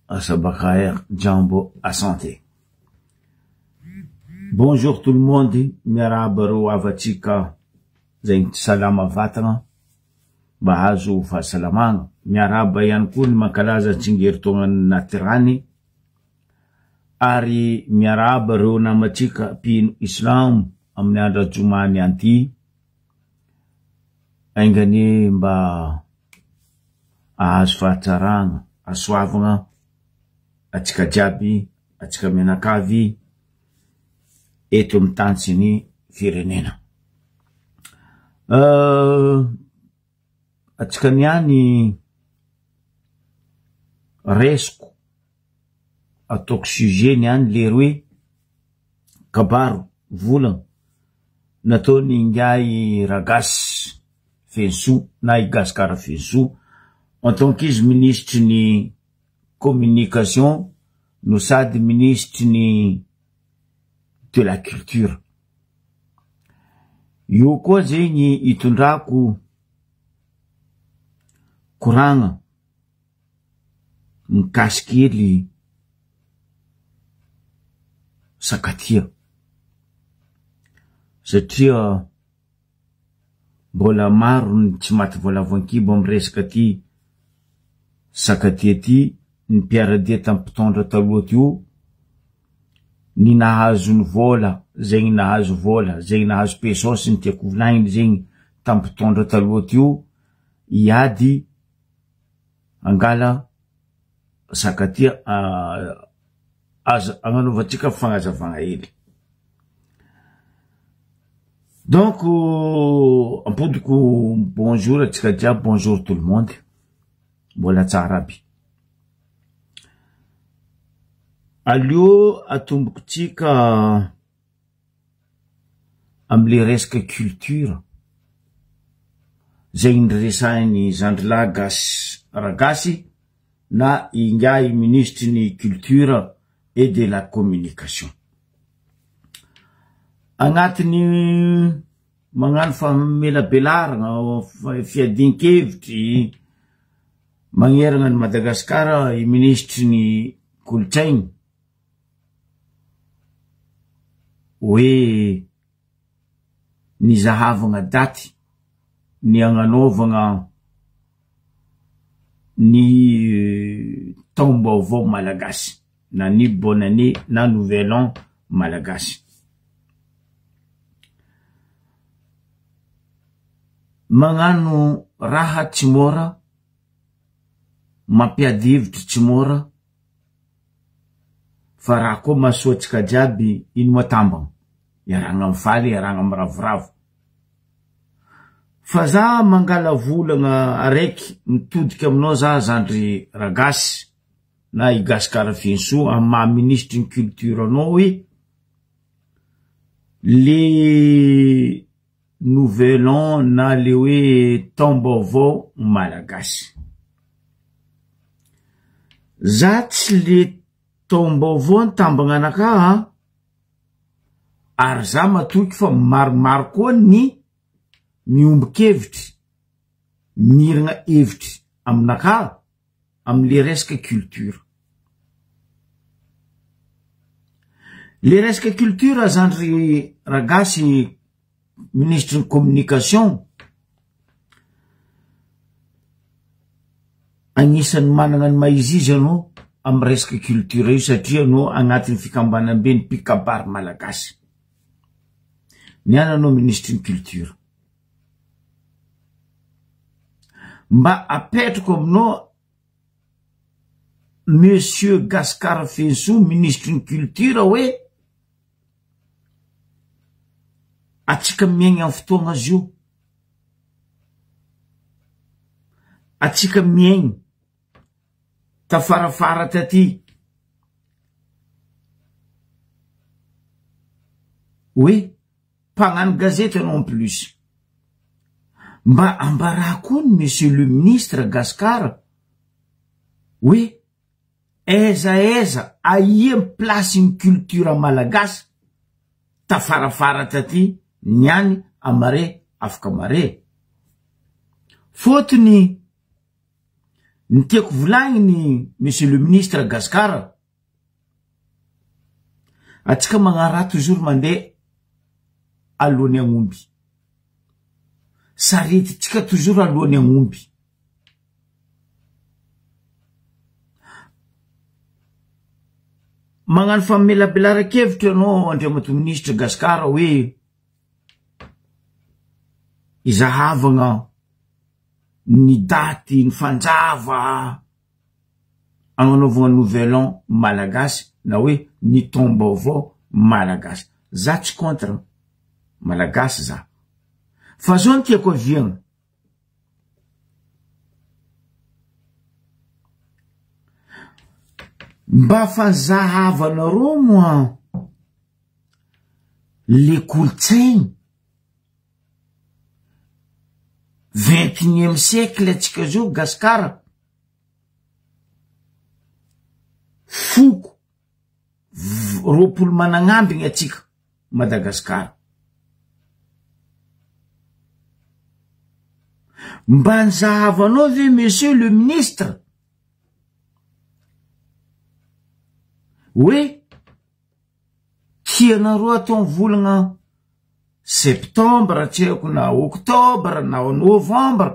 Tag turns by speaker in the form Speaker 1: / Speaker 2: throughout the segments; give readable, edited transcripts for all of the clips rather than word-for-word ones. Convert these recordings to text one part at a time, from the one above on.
Speaker 1: Asabakaer jambo asante. Bonjour tout le monde, miarahaba reo havantsika zay tsy salama vatagna mba hahazo fahasalamagna. Miarahaba ihany koa ny mankalaza ny tsingerin-taognan'ny natirany ary miarahaba reo namantsika mpino islamo amin'ny andro joma niany ty. Enga anie mba ahazo fahatsarana, hasoavagna atsika jiaby, atsika mianakavy eto amin'ny tany sy ny firenena. Atsika niany resiko ataoko sujet niany lery hoe kabaro volagna nataony ingahy Ragasy Fenosoa na i Gasikara Fenosoa en tant qu'izy minisitry ny communication no sady minisitry ny de la culture. Io koa zegny itondrako koragna mikasiky hely Sakatia satria mbola maro ny tsy maty voalavo an-kibo amy resaka ty Sakatia ty, ny mpiara-dia tamin'ny mpitondra taloha teo, ny nahazo ny vola, zegny nahazo vola, zegny nahazo pesos ny tiako volagniny zegny tamin'ny mpitondra taloha teo, hiady angala Sakatia aza agnanaovantsika fagnazavagna hely. Donc ampodiko bonjour atsika jiaby, bonjour tout le monde, mbola tsara aby. Aleo atombokotsika amle resaka culture zay niresahin'ny zandrilahy gasy Ragasy na ingahy minisitry ny culture et de la communication. Agnatiny magnano famelabelarana, fiadin-kevitry magnerana ny Madagasikara i minisitry ny kolotsainy hoe nizahavagna daty ny agnanaovagna ny taom-baovao malagasy na ny bonne année na nouvel an malagasy. Magnano raha tsy môra, mampiady hevitry tsy môra, fa raha koa mahasoa antsika jiaby ino ma tambagna, iarahagna mifaly, iarahagna miravoravo. Fa za mangala volagna araiky mitodiky aminao za zandry Ragasy na i Gasikara Fenosoa amy maha minisitry ny culture anao hoe le nouvel an na le hoe taom-baovao malagasy. Za tsy le taom-baovao ny tambagna anakahy ary za matoky fa maromaro koa ny miombon-kevitry, mirina hevitry aminakahy amle resaka culture. Le resaka culture zandry Ragasy minisitry ny communication agnisan'ny manana ny maha izy izy anao amy resaka culture io satria anao agnatin'ny fikambanambe ny mpikabary malagasy. Niany anao minisitry ny culture. Mba apetrako aminao Monsieur Gasikara Fenosoa minisitry ny culture hoe atsika miaigna amy fotoagna azy io, atsika miaigny tafarafara taty hoe mpagnano gazety anao en plus. Mba ambarà koa ny monsieur le ministre Gasikara hoe aiza aiza aia ny place ny culture malagasy tafarafara taty niany amare afaka mare. Fôtony. Ny tiako volagniny Monsieur le Ministre Gascar, atsika magnaraha toujours mandeha alohan'ny agnomby. Saretitsika toujours alohan'ny agnomby. Magnano famelabelaran-kevitra ianao Andriamatoa Minisitra Gascar hoe izahavagna ny daty ny fanjava agnanaovagna nouvel an malagasy na hoe ny taom-baovao malagasy. Za tsy contre, malagasy za. Fa zao no tiako aviagna. Mba fazahavanareo moa le kolontsaigny vingt unième siècle atsika zao gasikara foko 20 managnambigny atsika Madagasikara. Mba nizahavanao ve monsieur le ministre hoe tianareo atao ny volagna septembre tsy haiko na octobre na novembre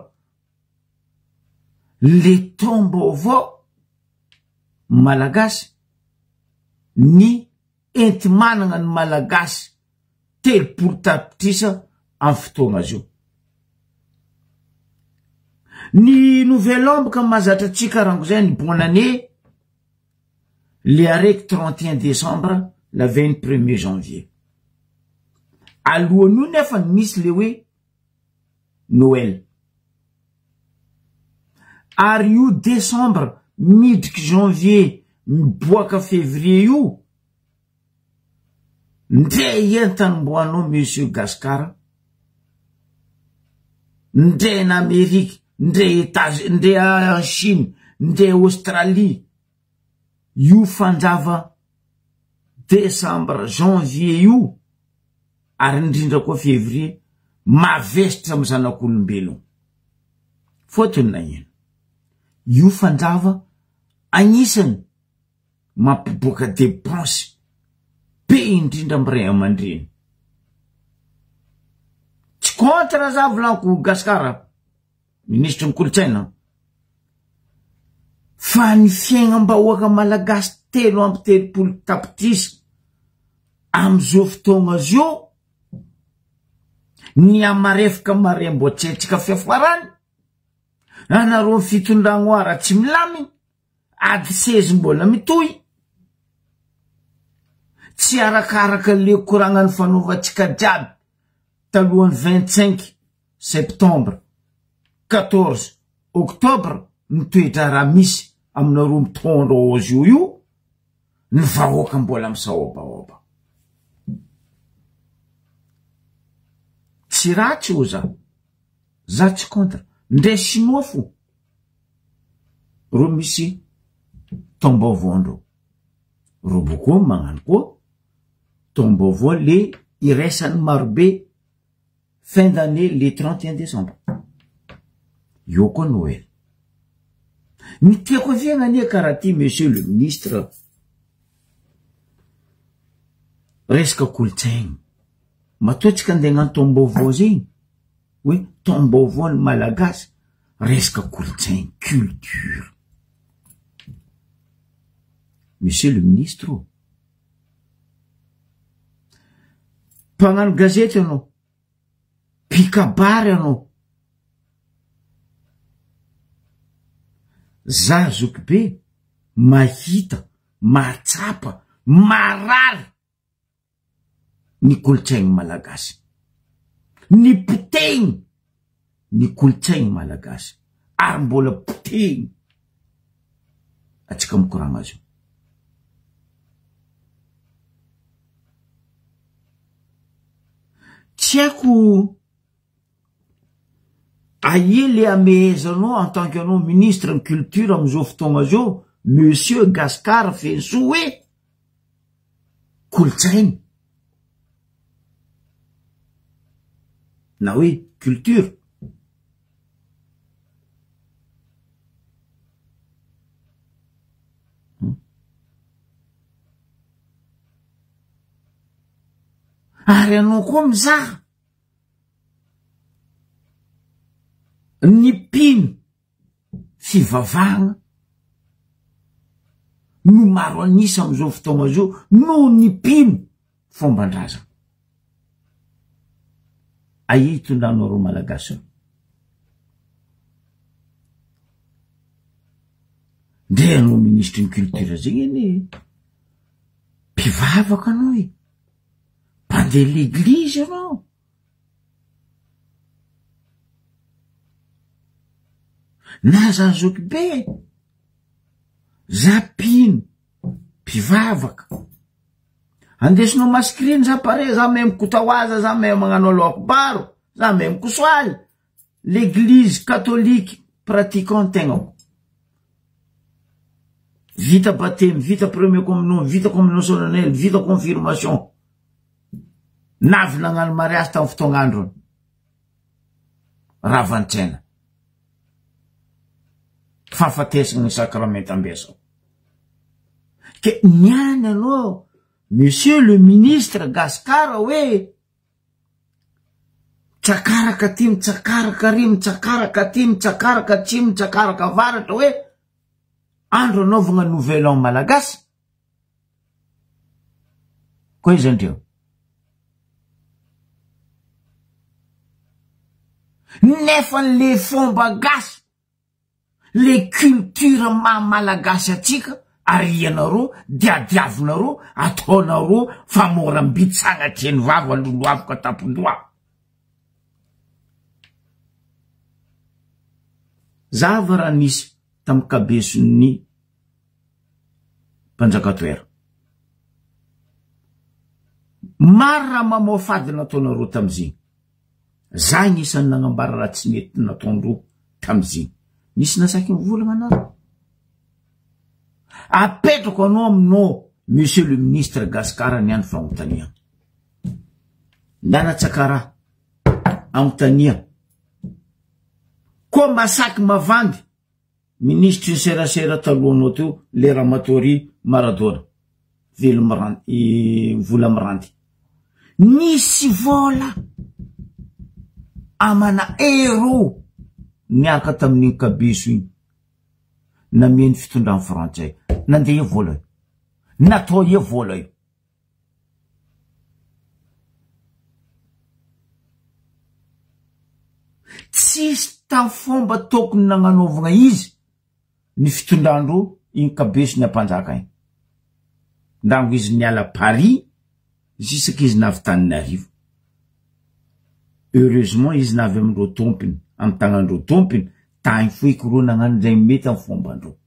Speaker 1: le taom-baovao malagasy ny enti-managna ny malagasy 30 tapitrisa amin'ny fotoagna azy io. Ny nouvel an boka mahazatra antsika rango zay ny bonne année le araiky 31 décembre la veille ny premier janvier. Alohan'io nefa misy le hoe Noël. Ary io décembre midriky janvier miboaka février io ndre entanimboanao monsieur Gascar ndre en Amérique ndre États ndre en Chine ndre Australie io fanjava décembre janvier io ary indrindra koa février mavesitra amy zanak'olombelogno. Fôtony nagnino? Io fanjava agnisany mampiboaka dépense be indrindra amy ray aman-dreny. Tsy contre za volaniko Gasikara, ministre ny kolontsaina, fa ny fiaignam-bahoaka malagasy 33 tapitrisa am'izao fotoagna zio ny amarefoka marembo atsentsika fiafarany anareo fitondragno ara tsy milaminy ady sezy mbola mitohy tsy arakaraka le koragnany fanaovantsika jiaby talohan'ny 25 septembre 14 octobre ny toetra raha misy aminareo mitondra ozy io io ny vahoaka mbola misaobaoba. Tsy ratsy o za, za tsy contre ndre chinois fo ro misy taom-baovaondreo ro bokoa magnano koa taom-baovao le iraisany marobe fin d'année le 31 décembre io koa Noël. Ny tiako aviagna anie karaha ty monsieur le ministre resaka kolontsaigny matoa tsika andeha hagnano taom-baovao zegny hoe taom-baovao ny malagasy resaka kolontsaigny culture. Monsieur le ministre ô, mpagnano gazety anao, mpikabary anao, za zokibe mahita mahatsapa marary ny kolontsaigny malagasy, ny potehiny ny kolontsaigny malagasy ary mbola potehiny atsika mikoragna azy io. Tsy haiko aia le amehezanao en tant que anao ministre ny culture am'izao fotoagna zao monsieur Gascar Fenosoa hoe kolontsaina na hoe culture. Ary anao koa mizaha ny mpino fivavahana no maro an'isa amin'izao fotoagna zao noho ny mpino fomban-drazana. Aia hitondranao reo Malagasy reo? Ndre anao minisitry ny culture zegny anie mpivavaka anao e, mpandeha l'église anao. Na za zoky be, za mpino, mpivavaka. Andesinao maskriny za pare, za mahay mikotahoaza, za mahay magnano aloakbaro, za mahay mikosoaly. L'église catholique pratiquant tegnako. Vita baptême, vita premier communion, vita communion solennelle, vita confirmation. Navy nagnano mariage tamin'ny fotoagn'androny. Ravan-tsaina. Fahafatesana ny sakramenta ambesao. Ke niany anao, monsieur le ministre Gascar hoe Mitsakaraka aty, mitsakaraka ary, mitsakaraka aty, mitsakaraka atsimo, mitsakaraka avaratra hoe andro anaovagna nouvel an malagasy. Koa iza ndreo? Nefa le fomba gasy Le culture maha malagasy atsika arianareo diadiavinareo ataonareo famoram-bitsy sagnatria ny vava lolohaviko an-tampon-doha. Zava raha nisy tamin'ny kabeson'ny mpanjaka toera. Maro raha mamoafady nataonareo tamizigny. Za agnisan'ny nagnambara raha tsy nety nataondreo tamizigny. Nisy nasaky nivolagna anareo? Apetrako anao aminao Monsieur le ministre Gascar ny andro fagnontania. Ndana tsakara agnontania. Koa masaky mavandy Minisitry ny serasera talohanao teo le ramatoa ry Maradona velomiranty vola miranty. Nisy vola amana euro niaraka tamin'iny kabeso iny namian'ny fitondran'ny frantsay. Nandeha io vola io. Natao io vola io. Tsisy tam fomba tokony nagnanaovagna izy ny fitondrandreo igny kabeso ny ampanjaka igny. Ndrango izy niala Paris jusque izy navy Taninarivo. Heureusement izy navy amindreo tompony, amy tagnandreo tompony, tagny foiky reo nagnano zay mety amy fombandreo.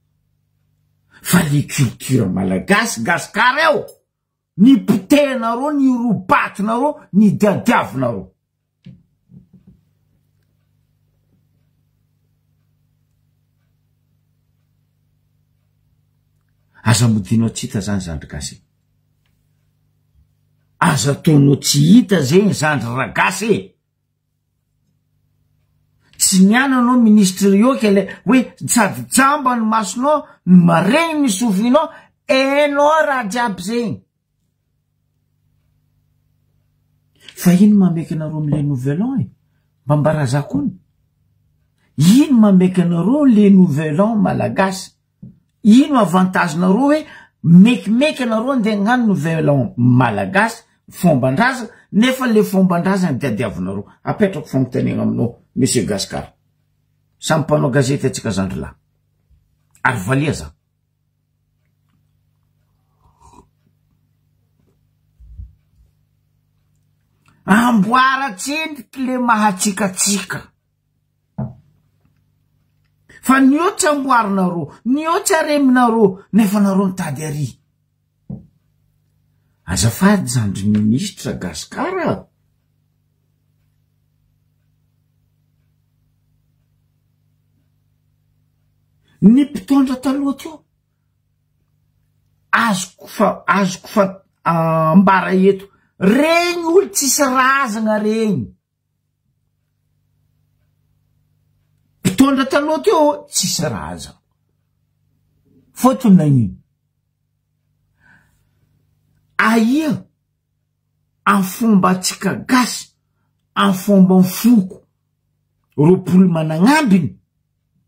Speaker 1: Fa le culture malagasy gasikara eo, ny potehinareo, ny robatinareo, ny diadiavinareo. Aza modinao tsy hita zany zandry gasy e. Aza ataonao tsy hita zegny zandry ragasy e. Tsy niana anao ministre io ke le hoe sady jamba ny masonao no maregny ny sofinao enao raha jiaby zegny. Fa ino mameky anareo amle nouvel an e? Mba ambarazako ony. Ino mameky anareo le nouvel an malagasy? Ino avantage nareo hoe mekimeky anareo andeha hagnano nouvel an malagasy fomban-drazana nefa le fomban-drazana diadiavinareo. Apetrako fagnontaniana aminao monsieur Gascar. Samy mpanao gazety atsika zandry lahy. Ary valia za. Amboara tsendriky le mahatsikatsika. Fa ny eo tsy amboarinareo, ny eo tsy areminareo, nefa nareo mitady ary. Azafady zandry ministra Gascar a! Ny mpitondra taloha teo, azoko fa azoko fa ambara eto, regny olo tsisy razagna regny. Mpitondra taloha teo tsisy raza. Fôtony nagnino? Aia? Am fomba antsika gasy, am fomba foko 20 managnambiny,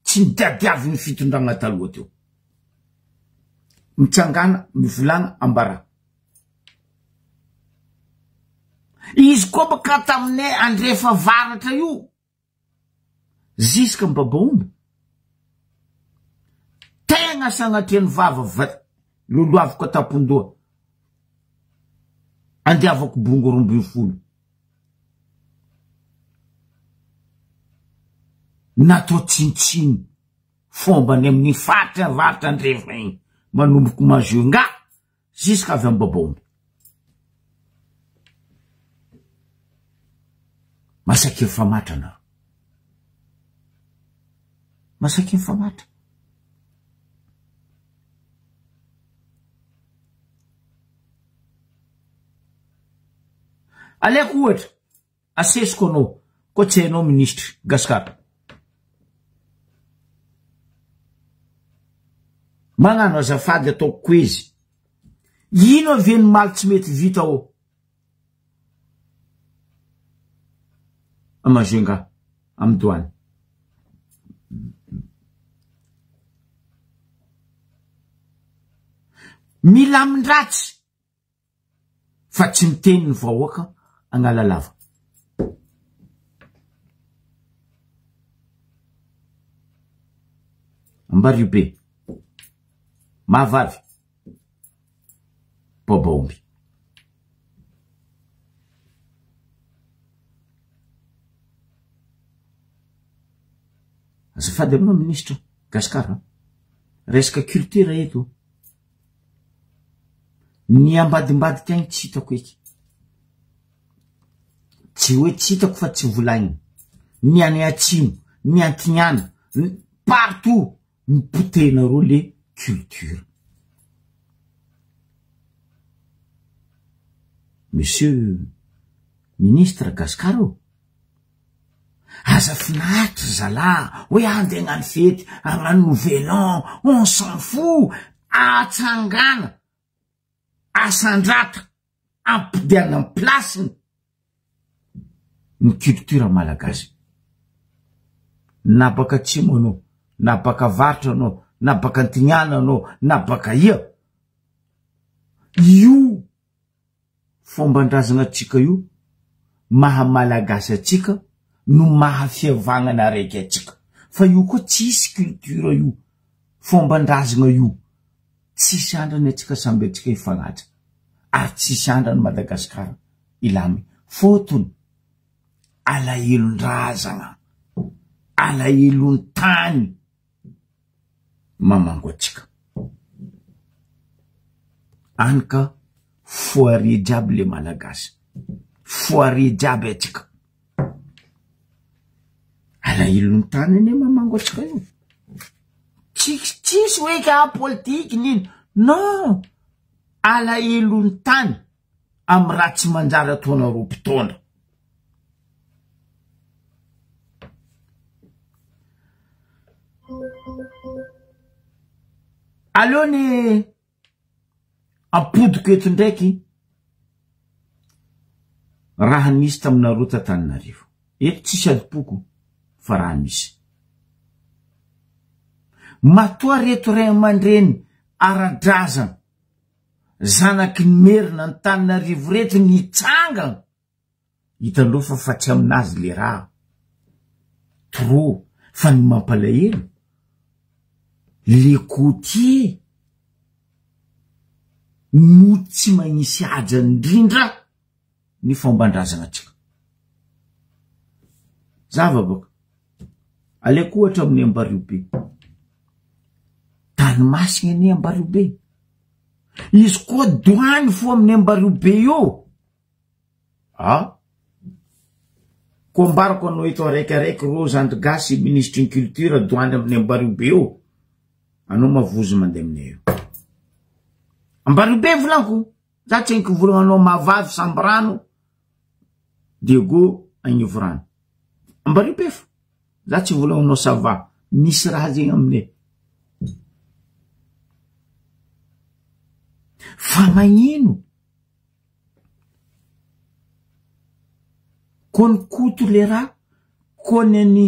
Speaker 1: tsy nitadiavin'ny fitondragna taloha teo. Mitsangana, mivolagna, ambarà. Izy koa baka taminay andrefa varatra io, ziska mibabaomby. Tegna sagnatria ny vava va lolohaviko an-tampon-doha. Andiavako bongo 12. Natao tsintsino fombany amin'ny faritra avaratra andrefa igny manomboko Majunga ziska avy amin'ny babaomby. Masaky mifamatra anareo. Masaky mifamatra. Aleoko ohatra, asesiko anao, koa tsy hainao minisitry Gasikara. Magnano azafady ataoko koezy. Ino avy ny maly tsy mety vita ô? Majunga, amy doany. Milamin-dratsy fa tsy miteny ny vahoaka Analalava. Ambariobe, Mahavavy, Baobaomby. Azafady aminao ministra Gasikara, resaka culture eto. Ny ambadimbadika agny tsy hitako eky. Tsy hoe tsy hitako fa tsy volagniny. Ny any atsimo, ny antignana, partout ny potehinareo le culture. Monsieur ministre Gasikara ô, aza finaritra zalahy hoe andeha hagnano fety, hagnano nouvel an, on s'en fout, atsangana, asandrata, ampodiana am place-ny ny culture malagasy. Na baka atsimo anao, na baka avaratra anao, na baka antignana anao, na baka ia, io fomban-drazana antsika io, maha malagasy antsika no maha fihavanana araiky antsika. Fa io koa tsisy culture io, fomban-drazana io, tsisy andrany antsika samby antsika hifanaja, ary tsisy andrany Madagasikara ilamy. Fôtony alahelon-drazana, alahelon-tany mamango antsika. Any ka foire jiaby le malagasy, foire jiaby antsika. Alahelon-tany anie mamango antsika io. Tsisy, tsisy hoe ka politiky nino, non, alahelon-tany amy raha tsy manjary ataonareo mpitondra. Aleo ny ampodiko eto ndraiky raha nisy taminareo t'Antananarivo. Eto tsisy adim-poko fa raha misy. Matoa reto ray aman-dreny ara-drazana zanaky ny Merina Antananarivo reto nitsangana, hitanareo fa fa tsy aminazy le raha trop fa ny mampalahelo le côtier no tsy magnisy haja indrindra ny fomban-drazana antsika. Zava baka, aleoko ohatra amin'ny Ambariobe, tany masina anie Ambariobe, izy koa doany fo amin'ny Ambariobe io, ah, koa ambarako anao eto araiky araiky rô zandry gasy minisitry ny culture doany amin'ny Ambariobe io, anao mavozo mandeha aminay io. Ambariobe volaniko. Za tsy haiko volagna anao mahavavy samby rano Diego agnivo rano. Ambario pefo. Za tsy volagna anao ça va. Misy raha zegny aminay. Fa magnino? Koa ny Koto le raha, koa ny an'i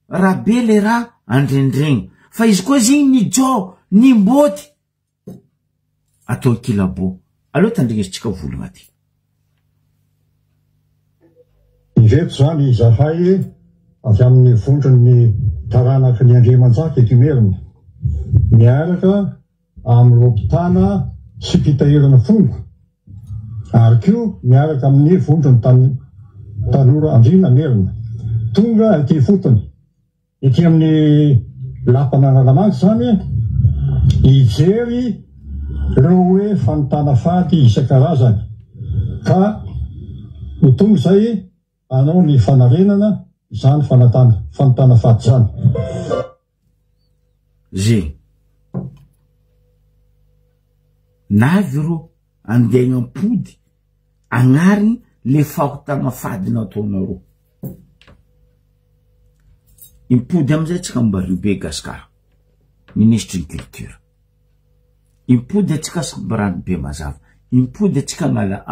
Speaker 1: Rabe le raha andrendregna. Fa izy koa zegny ny Jao, ny Mbôty. Atao kilabo. Aleo tandrignesintsika volagna ty.
Speaker 2: Ireto izany izahay avy amin'ny vondron'ny taranaky ny Andriamanjaka eto Imerina, miaraka amin'ireo mpitana sy mpitahirana fomba ary koa miaraka amin'ny vondron'ny tanora Andriana Merina, tonga aty ifotony. Ety amin'ny lapan'Analamanga izany hijery ireo hoe fanontana fady isan-karazany ka ho tonga izay hanao ny fanarenana izany fanontana fady izany.
Speaker 1: Ze navy rô andeha agnapody agnariny le fahotagna fady nataonareo. Impody amizay tsika mba Riobe Gasikara, minisitry ny culture. Impody atsika Sambirano be mazava. Impody atsika agnala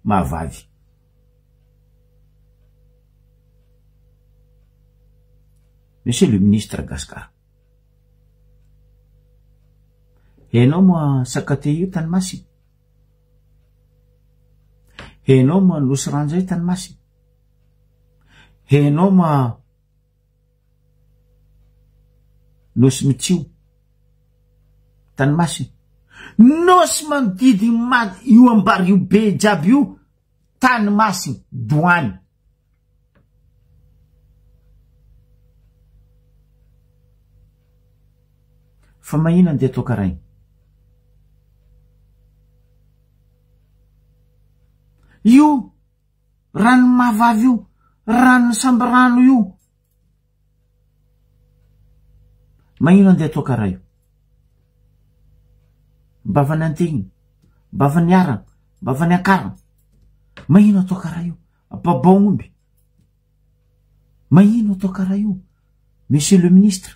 Speaker 1: Mahavavy. Monsieur le ministre Gasikara. Hainao moa Sakate io tany Masina? Hainao moa Nosy Ranja io tany Masina? Hainao moa Nosy Mitsio tany Masina? Nosy manodidigny ma io Ambario be jiaby io tany Masina, doany. Fa mahina andeha atao karaha igny. Io ranon'ny mahavavy io, ranon'ny sambirano io. Magnino andeha atao karaha io? Mbavan'ny antegnina, mbavan'ny arana, mbavan'ny ankarana. Magnino atao karaha io? Ampabao omby. Magnino atao karaha io? Monsieur le ministre.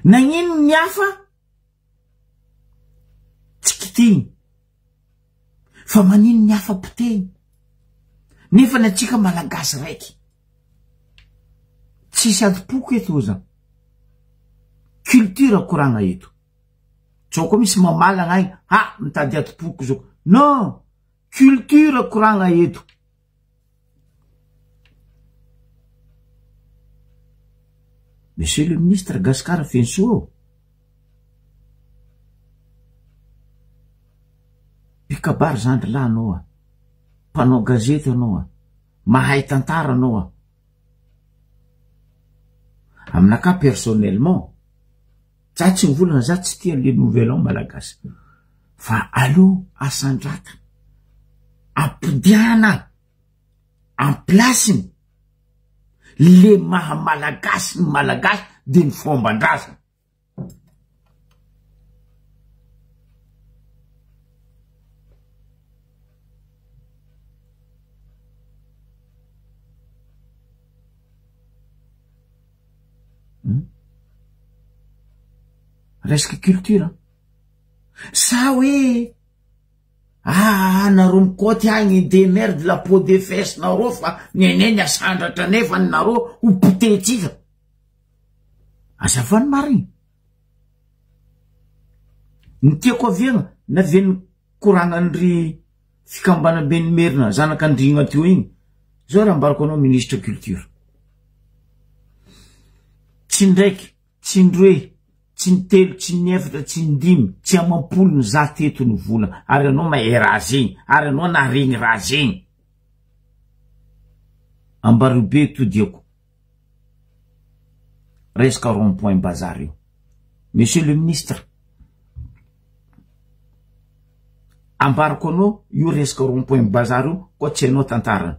Speaker 1: Nagnino ny hafa tsy kitihina fa manino ny hafa potehina nefa ny antsika malagasy raiky tsisy adim-poko eto oza culture koragna eto zao koa misy mamalagna agny ha mitady adim-poko zao non Culture koragna eto. Monsieur le ministre Gascar Fenosoa ô! Mpikabary zandry lahy anao a! Mpanao gazety anao a! Mahay tantara anao a! Aminakahy personnellement, za tsy mivolagna za tsy tia le nouvel an malagasy. Fa aleo asandrata, ampodiana am-pilasiny le maha malagasy ny malagasy de ny fomban-drazana. Resaka culture. Sa hoe aa nareo mikoty agny demerde la peau de fesse nareo fa nenay ny asandratra nefa ny nareo ho potehintsika. Azafady marigny. Ny tiako aviagna na vian'ny koragnan'ry fikambanamben'ny merina zanak'andriagna teo igny, zao raha ambarako anao ministre culture. Tsy ndraiky Tsy indroe, tsy intelo, tsy inefatra, tsy indimy, tsy amam-polony za teto nivola, ary anao mahay raha zegny, ary anao naharegny raha zegny. Ambariobe todiako. Resaka rond point bazary io. Monsieur le ministre, ambarako anao io resaka rond point bazary io koa tsy hainao tantarany.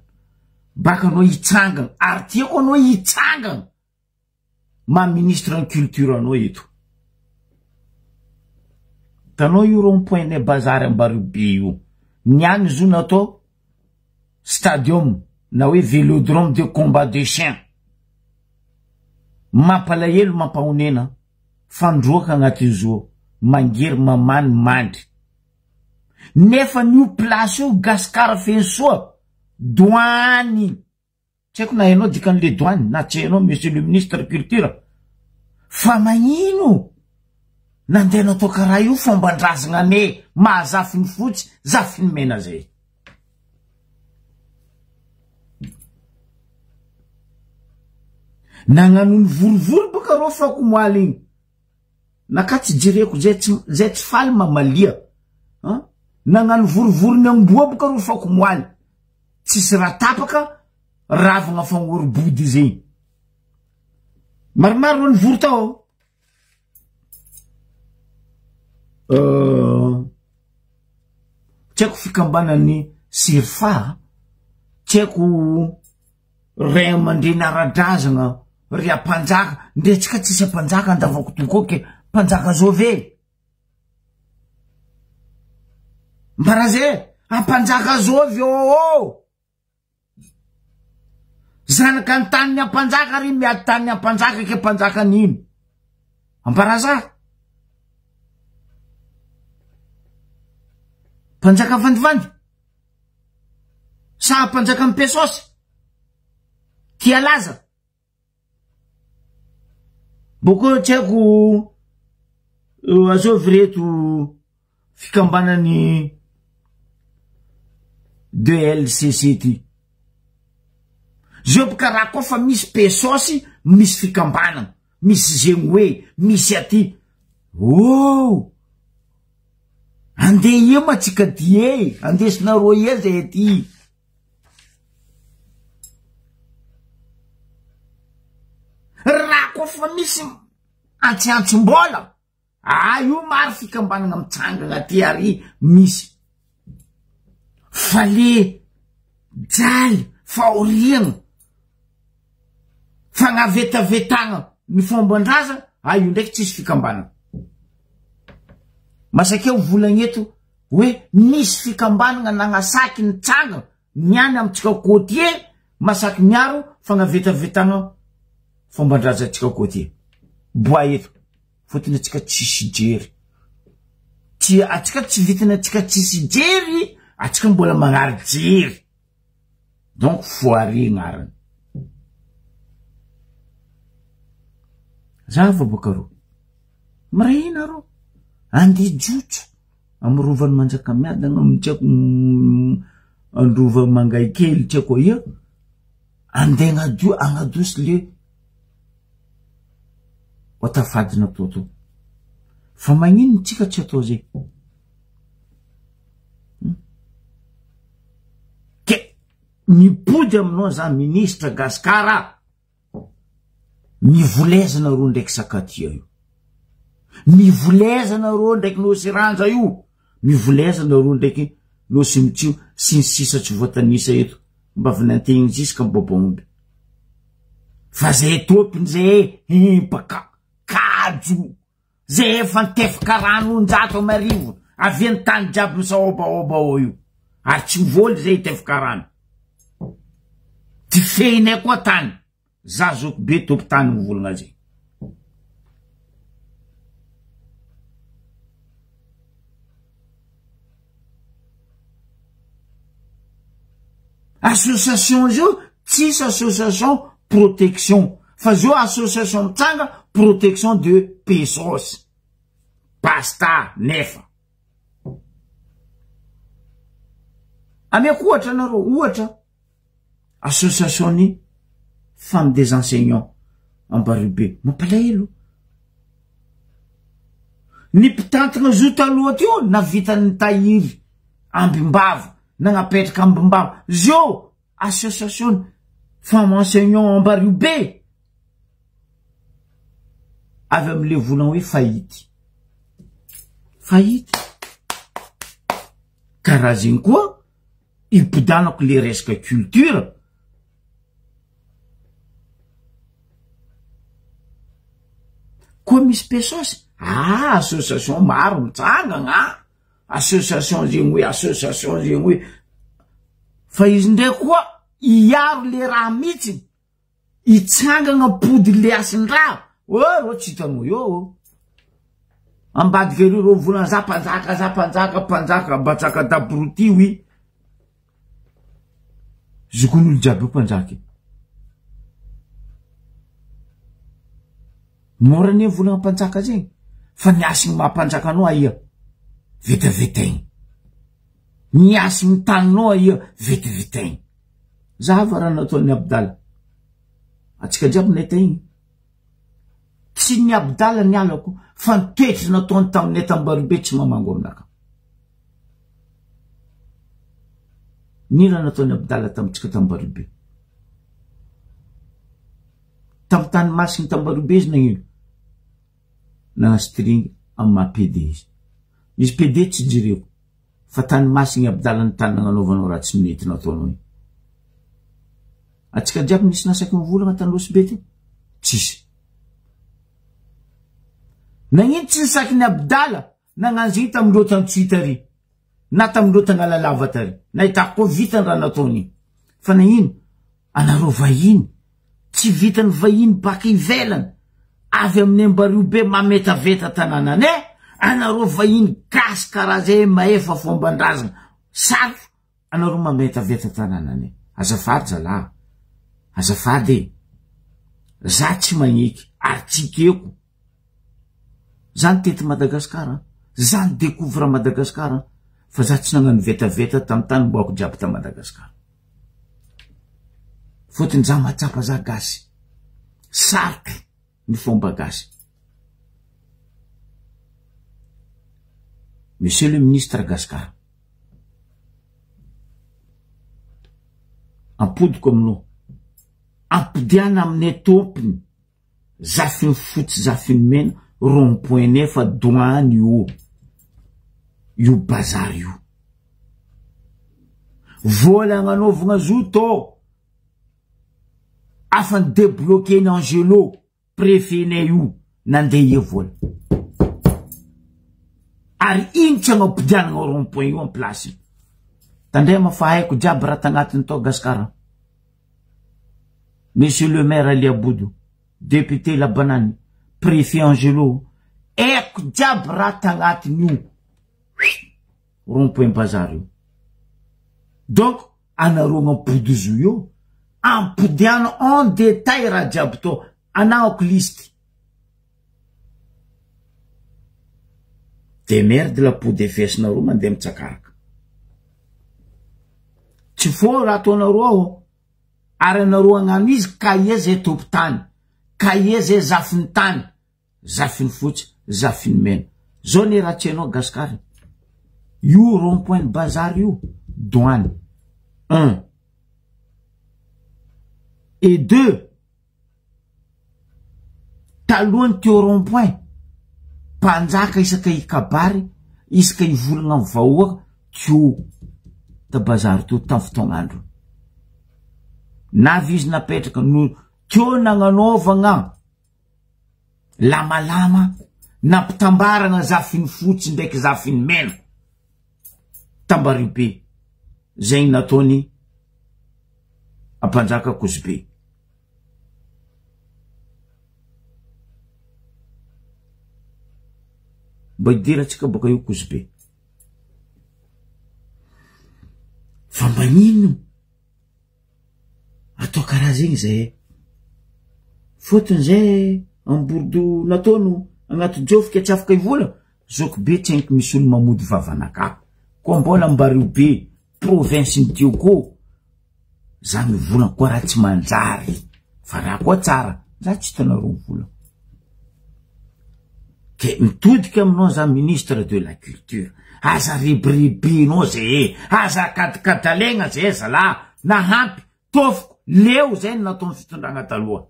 Speaker 1: Baka anao hitsangana, ary tiako anao hitsangana. maha ministre ny culture anao eto. Tanao io rond point nay bazary ambario be io. Ny any zo natao stadium na hoe velodrome de combat de chien. Mampalahelo mampahonena fandroaka agnatin'ny zo. mangery mamany mandry. Nefa io place io Gasikara feno soa, doany. Tsy haiko na hainao dikan'le doany na tsy hainao monsieur le ministre culture. Fa magnino nandeha natao karaha io fomban-drazagna ane mahazafy ny fotsy zafy ny mena zay. Nagnano ny vorivory boka reo fako moaly igny. Naka tsy jereko zay tsy zay tsy faly mamalia. An? Nagnano vorivory ny amboa boka reo fako moaly. Tsisy raha tapaka ravagna fagnoro-body zegny. Maromaro reo nivory tao. Tsy haiko fikambanan'ny Sirfa, tsy haiko ray aman-dreny ara-drazana, ry ampanjaka, ndre antsika tsisy ampanjaka andavako toko ke, mpanjaka zao ve? Mbara zay, ampanjaka zao ve ô? Zanaka ny tanin'ny ampanjaka ry miady tanin'ny ampanjaka ke mpanjaka nino? Ambaraza. Mpanjaka vandivandy. Sa mpanjaka mipesosy. Tia laza. Boko tsy haiko azovy reto fikambanan'ny DLC ty. Zeo boka raha koa fa misy pesosy misy fikambanana, misy zegny hoe misy aty. Oh! Andeha ia ma tsika ty e, andesinareo ia zay aty. Raha koa fa misy antsiantsim-bola, ah io maro fikambanana mitsangana aty ary misy. Fa le jaly, fahoriana, fagnavetavetagna ny fomban-draza, ah io ndraiky tsisy fikambanana. Masakeo volagna eto hoe nisy fikambanana nagnasaky nitsangana niany amintsika côtier masaky miaro fagnavetavetagna fomban-drazantsika côtier. Bois eto fotony atsika tsisy jery. Tsy atsika tsy vitany atsika tsisy jery, atsika mbola magnary jery. Donc foire agnarany. Zava boka rô. Mirehina rô. Andeha jotso amy rovan'i Manjakamiadana amy tsy haiko androva Mangaikely tsy haiko aia. Andeha agnadio agnadosy le watafady natao tao. Fa magnino tsika tsy atao zay? Ke mipody aminao za ministra Gasikara. Mivoleza nareo ndraiky Sakatia io. Mivoleza nareo ndraiky Nosy Ranja io. Mivoleza nareo ndraiky Nosy Mitsio sy ny sisa tsy voatanisa eto. Mba vinantegny ziska mibôbômby. Fa zay tômpiny zay himpaka kajo. Zay efa nitefaka rano onjato amarivo avy any tany jiaby misaobaoba ao io. Ary tsy voly zay hitefaka rano. Ty fehinay koa tany. Za zoky be tompo tany mivolagna zay. Association zio tsisy association protection fa zio association mitsanga protection de pesos. Basta nefa. Ameko ohatra anareo, ohatra association ny femme des enseignants Ambaribe mampalahelo. Ny mpitantana zo taloha teo navita nitahiry ambimbava, nagnapetraka ambimbava. Zio association femme enseignant Ambaribe avy amle volana hoe fahity. Fahity. Karaha zegny koa ipodanako le resaka culture. Koa misy pesosy, ah association maro mitsangana, association zegny hoe association zegny hoe, fa izy ndray koa hiaro le raha mihitsy, hitsangana pody le asin-draha, oh rô tsy hitanao eo. Ambadika ery reo mivolagna za mpanjaka za mpanjaka mpanjaka mpanjaka d'abruti oui. Zokin'olo jiaby io mpanjaka io. Mora anie mivolagna mpanjaka zegny fa ny hasigny maha mpanjaka anao aia? Vetavetaigny. Ny hasigny taninao aia? Vetavetaigny. Zahava raha nataon'i Abdala. Atsika jiaby nahita igny. Tsy ny Abdala ny alako fa ny toetry nataony taminay tambaribe tsy mamango aminaka. Ny raha nataony Abdala tamintsika tambaribe. Tamin'ny tany masiny tambaribe izy nagnino? Nana string amin'ny maha PD izy. Izy PD tsy jereko fa tany masiny Abdala ny tany nagnanaovanao raha tsy mety nataonao iny. Atsika jiaby nisy nasaky mivolagna tany Nosy Be teo? Tsisy. Nagnino tsy nisaky ny Abdala nagnano zegny tamindreo tany tary na tamindreo Tagnalalava tary? Nahitako koa vita ny raha nataony igny. Fa nagnino? Anareo vahiny, tsy vitan'ny vahiny baka ivelany, avy amin'ny Ambario be mametaveta tanànanay, anareo vahiny gasy karaha zay mahefa fomban-drazana. Sarotro Anareo mametaveta tanàna anie. Azafady zalah. Azafady e. Za tsy magneky ary tsy ekeko. Za nitety Madagascar an. Za ni-decouvre Madagascar an. Fa za tsy nagnano vetaveta tamy tany mboako jiaby ta Madagascar. Fôtony za mahatsapa za gasy. Sarotro ny fomba gasy. Monsieur le ministre Gascar, ampodiko aminao, ampodiana aminay tompony, zafiny fotsy zafiny mena, rond point nefa douane io, io bazary io. Vola agnanaovagna zo tô, afa ny debloquer-ny Angelo. Préfet-nay io nandeha ia vola. Ary ino tsy agnapodianagna rond point io am place. Tandrema fa haiko jiaby raha tagnatiny tao Gasikara. Monsieur le maire Ali Abodo, député Labanany, préfet Angelo, haiko jiaby raha tagnatiny io rond point bazary io. Donc anareo agnapody zo io, ampodiano en détail raha jiaby tao, anagnako liste. Demerde la peau de fessinareo mandeha mitsakaraka. Tsy faux raha ataonareo ao, ary anareo agnano izy kahie zay tompon-tany, kahie zay zafin'ny tany. Zafiny fotsy, zafiny mena. Zao ne raha tsy hainao Gasikara. Io rond point bazary io, douane. Un. Et deux. Talohan'ny teo rond point, mpanjaka isaka hikabary, isaka hivolagna amin'ny vahoaka, teo ta bazary teo tamin'ny fotoagn'andro. Navy izy napetraka no teo nagnanaovagna Lamalama nampitambarana zafiny fotsy ndraiky zafiny mena tambariobe zegny nataony ampanjaka kozibe. Mba hidirantsika boka io kozibe. Fa magnino? Atao karaha zegny zay e. Fôtony zay ambordo nataono agnaty jôfika tsy afaka hivola, zoky be tsy haiko misy olo mamody vavanakahy. Koa mbola ambario be province ny Diego, za mivolagna koa raha tsy manjary, fa raha koa tsara, za tsy hitanareo mivolagna. Ke mitodika aminao za ministre de la culture, aza rebirebenao zay e, aza akadikadalegna zay zalah, nahampy, tôfiko, leo zay ny nataon'ny fitondragna taloha.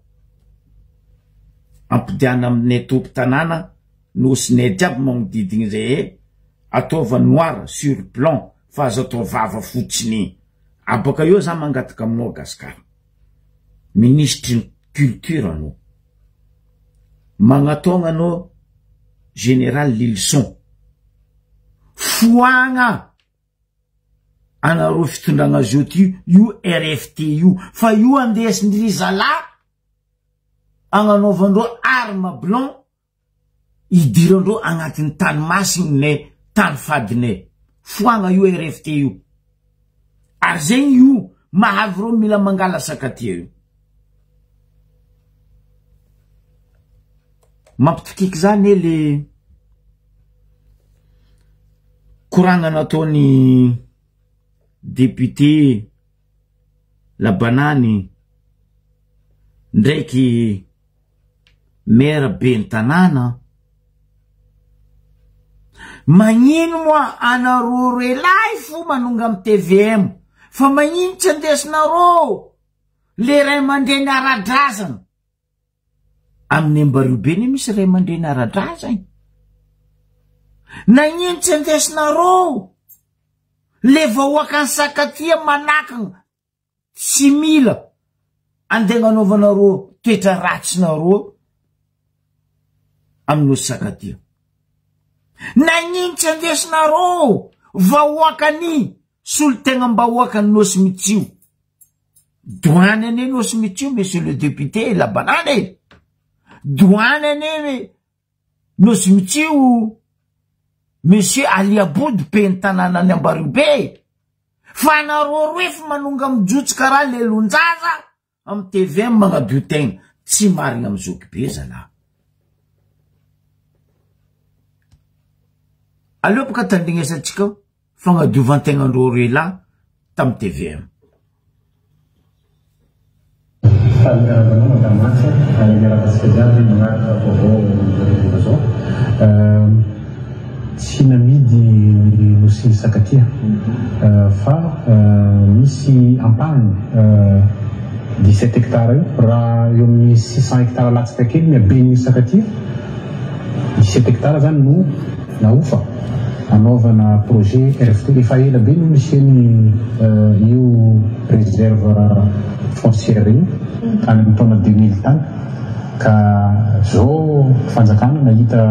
Speaker 1: Ampodiana aminay tompon-tanàna, nosinay jiaby magnodidigny zay e, ataova noir sur blanc fa aza atao vava fotsiny. Abaka eo za mangataka aminao Gasikara, minisitry ny culture anao. Magnataogna anao Général Lilison. Foagna anareo fitondragna zao ty io RFT io fa io andesin-dry zalahy agnanaovandreo arme blanc. Idirandreo agnatin'ny tany masigny ne tany fadinay. Foagna io RFT io. Ary zegny io mahavy reo mila mangala sakatia io. Mampitokiky za ne le koragna nataony député Labanany ndraiky maire ben'ny tanàna. Magnino moa anareo roelahy fo manonga am tvm fa magnino tsy andesinareo le ray aman-dreny ara-drazana? Amin'ny Ambariobe anie misy ray aman-dreny ara-drazana. Nagnino tsy andesinareo le vahoakan'i Sakatia manakana tsy mila andeha agnanaovanareo toetra ratsinareo amin'ny Nosy Sakatia. Nagnino tsy andesinareo vahoakan'i solontegnam-bahoakan'i Nosy Mitsio? Douane anie Nosy Mitsio, monsieur le député Labanana e! Douane anie Nosy Mitsio, monsieur Ali Aboud ben'ny tanànan'i Ambariobe e! Fa anareo roe fo manonga mijotso karaha lelon-jaza amin'ny tvm magnadio tegna. Tsy marigna amy zoky be zalahy. Aleo boka tandrignesantsika fagnadiovan-tegnandreo roe lahy tamy tvm.
Speaker 3: Faly miarahaba anao Madame Antsa ary miarahaba antsika jiaby magnaraka vaovao amin'izao hariva zao. Tsy namidy ny Nosy Sakatia fa misy ampahany 17 hectares io raha eo amin'ny 600 hectares latsaka kely ny haben'ny Sakatia, 17 hectares zany no nahofa hanaovana projet RFT. Efa ela be no nisiany io réserve foncière io tany amin'ny taona 2000 tany ka zao fanjakana nahita